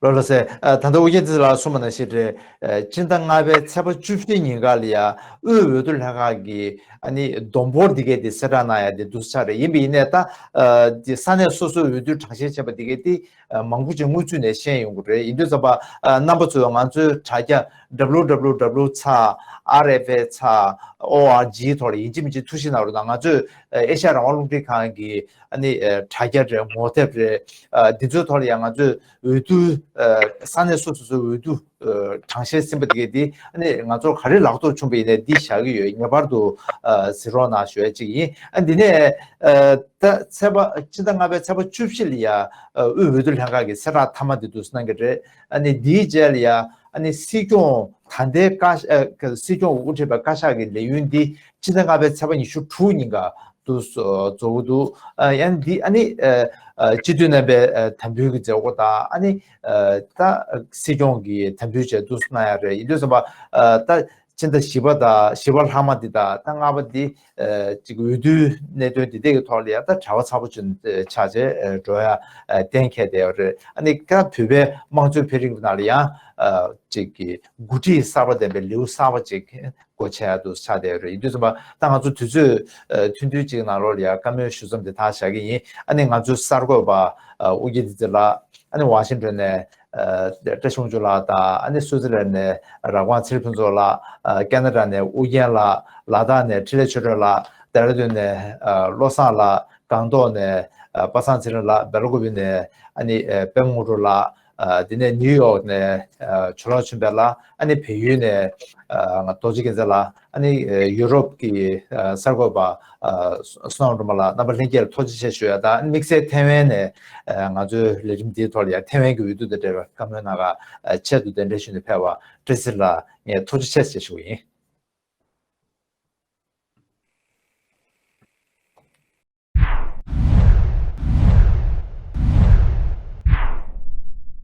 ལགས་སོ། ཨ་ད་ལྟ་ཨོ་རྒྱན་རྩེ་ལགས་གསུངས་པ་ནང་བཞིན་རེད། ཨ་སྤྱི་ཟླ་ལྔ་པའི་ཚེས་པ་བཅུ་བཞི་ཉིན་ག་ལ་ཡ་དབུས་འོས་བསྡུ་ལྷན་ཁང་གིས་ཨ་ནི་བསྡོམས་འབོར་འདི་གས་དེ་གསལ་བསྒྲགས་གནང་ཡ་དེ་འདུག་སེ་ཆགས་རེད། ཡིན་པ་ཡིན་ནའི་ད་ཨ་དེ་ས་གནས་སོ་སོའི་འོས་བསྡུ་གྲངས་བཤེར་བྱས་པ་འདི་གས་དེ་ཨ་མང་པོ་ཅིག་སྔོན་ཚུད་ནས་ཤེས་ཡོང་གི་རེད། ཡིན་དུས་ཙམ་པ་ཨ་རྣམ་པ་ཚོས་ང་ཚོའི་དྲ་རྒྱ་W W W ཚ་R F A ཚ O R G ཐོག་ལ་ཡིན་གཅིག་མིན་གཅིག་ཐུགས་ཞིབ་གནང་རོགས་གནང་། ང་ཚོས་ཨ་ཨེ་ཤ་ཡ་རང་དབང་རླུང་འཕྲིན་ཁང་གི་ཨ་ནི་ཨ་དྲ་རྒྱ་རེད། ངོ་དེབ་རེད། ཨ་འདི་ཚོའི་ཐོག་ལ་ཡང་ང་ཚོས་འོས་བསྡུ་ཨ་ས་གནས་སོ་སོ་སོའི་འོས་བསྡུ་ཨ་གྲངས་བཤེར་ཟིན་པ་དེ་གས་དེ་ཨ་ནི་ང་ཚོར་ག་རེ་ལག་ཐོགས་བྱུང་པ་ཡིན་ནའི་འདི་བཞག་གི་ཡོད། ངེས་པར་དུ་ཨ་གཟིགས་རོགས་གནང་ཞུ་ཡ་གཅིག་ཡིན། ཨ་འདི་ནས་ཨ་ད་ཚེས་པ་སྤྱི་ཟླ་ལྔ་པའི་ཚེས་པ་བཅུ་བཞི་ལ་ཡ་ཨ་དབུས་འོས་བསྡུ་ལྷན་ཁང་གི་གསལ་བསྒྲགས་མཐའ་མ་འདི་འདུག་སེ་གནང་གི་རེད། ཨ་ནི་འདིའི་རྗེས་ལ་ཡ་ཨ་ནི་སྲིད་སྐྱོང་ད་ལྟའི་བཀའ་ཨ་སྲིད་སྐྱོང་དབུ་ཁྲིད་པའི་བཀའ་ཤག་གི་ལས་ཡུན་འདི་སྤྱི་ཟླ་ལྔ་པའི་ཚེས་པ་ཉི་ཤུ་དྲུག་ཉིན་ཀ་ དུ་བཟོ་གི་འདུག་ཨ་ཡང་འདི་ཨ་ནི་ཨ་ཨ་སྤྱི་འཐུས་རྣམ་པའི་ཨ་དམ་འབུལ་གྱི་མཛད་སྒོ་དང་ཨ་ནི་ཨ་ད་སྲིད་སྐྱོང་གི་དམ་འབུལ་བཅས་འདུག་གནང་ཡ་རེད། ཡིན་དུས་ཙམ་པ་ཨ་ད་ཕྱི་ཟླ་བཞི་པ་དང་བཞི་པ་ལྷག་མ་འདི་དང་ད་ལྔ་པ་འདི་ཨ་ཅིག་འོས་བསྡུའི་གནད་དོན་འདི་འདྲ་གི་ཐོག་ལ་ཡ་ད་གྲྭ་པ་ཚ་པོ་ཅིག་ཆགས་བྱས་འགྲོ་ཡ་གཏན་འཁེལ་བསྡད་ཡོད་རེད། ཨ་ནི་ཁ་བོད་པའི་དམངས་གཙོའི་འཕེལ་རིམ་ནང་ལ་ཡང་ཅིག་གི་འགོ་ཁྲིད་གསར་པ་ལྡན་པའི་ལེའུ་གསར་པ་ཅིག་སྒོ་ཕྱེ་ཡ་འདུག་ཆགས་བསྡད་ཡོད་རེད། ཡིན་དུས་ཙམ་པ་ད་ང་ཚོ་དུས་ཚོད་ཐུང་ཐུང་ཅིག་ནང་ལོགས་ལ་ཡ་བཀའ་མོལ་ཞུ་མཚམས་དེ་ད་བཞག་གི་ཡིན། ཨ་ནི་ང་ཚོའི་གསར་འགོད་པ་ཨ་ཨོ་རྒྱན་བདེ་ཚེ་ལགས། ཨ་ནི་ཝ་ཤིང་ཊོན་ནས་ཨ་བཀྲ་ཤིས་དབང་ཕྱུག་ལགས་དང་། ཨ་ནི་སུའུ་ཙི་ལན་ནས་ར་ཀོང་ཚེ་རིང་ཕུན་ཚོགས་ལགས། ཨ་ཁེ་ན་ཌ་ནས་ཨོ་རྒྱན་ལགས། ལ་དྭགས་ནས་འཕྲིན་ལས་ཆོས་སྒྲོན་ལགས། ལྡེ་ར་ལྡུན་ནས་ཨ་བློ་བཟང་ལགས། སྒང་ཏོག་ནས་ཨ་པ་སངས་ཚེ་རིང་ལགས། སྦེལ་ཀོབ་ནས་ཨ་ནི་ཨ་པད་མ་དངོས་གྲུབ་ལགས། ཨ་དེ་ནས་ནིའུ་ཡོག་ནས་ཨ་ཇོ་ལགས་ཆོས་འཕེལ་ལགས། ཨ་ནི་བལ་ཡུལ་ནས་ཨ་རྡོ་རྗེ་རྒྱལ་མཚན་ལགས། ཨ་ནི་ཨ་ཡུ་རོབ་ཀྱི་ཨ་གསར་འགོད་པ་ཨ་སྣོ་སྣོ་སྒྲོལ་མ་ལགས། རྣམ་པ་ལྷན་རྒྱས་ལ་ཐུགས་རྗེ་ཆེ་ཞུ་ཡ་དང་། ཨ་ནི་དམིགས་བསལ་ཐེ་ཝན་ནས་ཨ་ང་ཚོའི་ལས་རིམ་འདིའི་ཐོག་ལ་ཡ་ཐེ་ཝན་གྱི་འོས་བསྡུ་དང་འབྲེལ་བའི་བཀའ་མོལ་གནང་ག་ཨ་ཆེད་དུ་གདན་འདྲེན་ཞུས་ནས་ཕེབས་པ་བཀྲ་ཤིས་ལགས་ངས་ཐུགས་རྗེ་ཆེ་ཞེས་ཞུ་གི་ཡིན།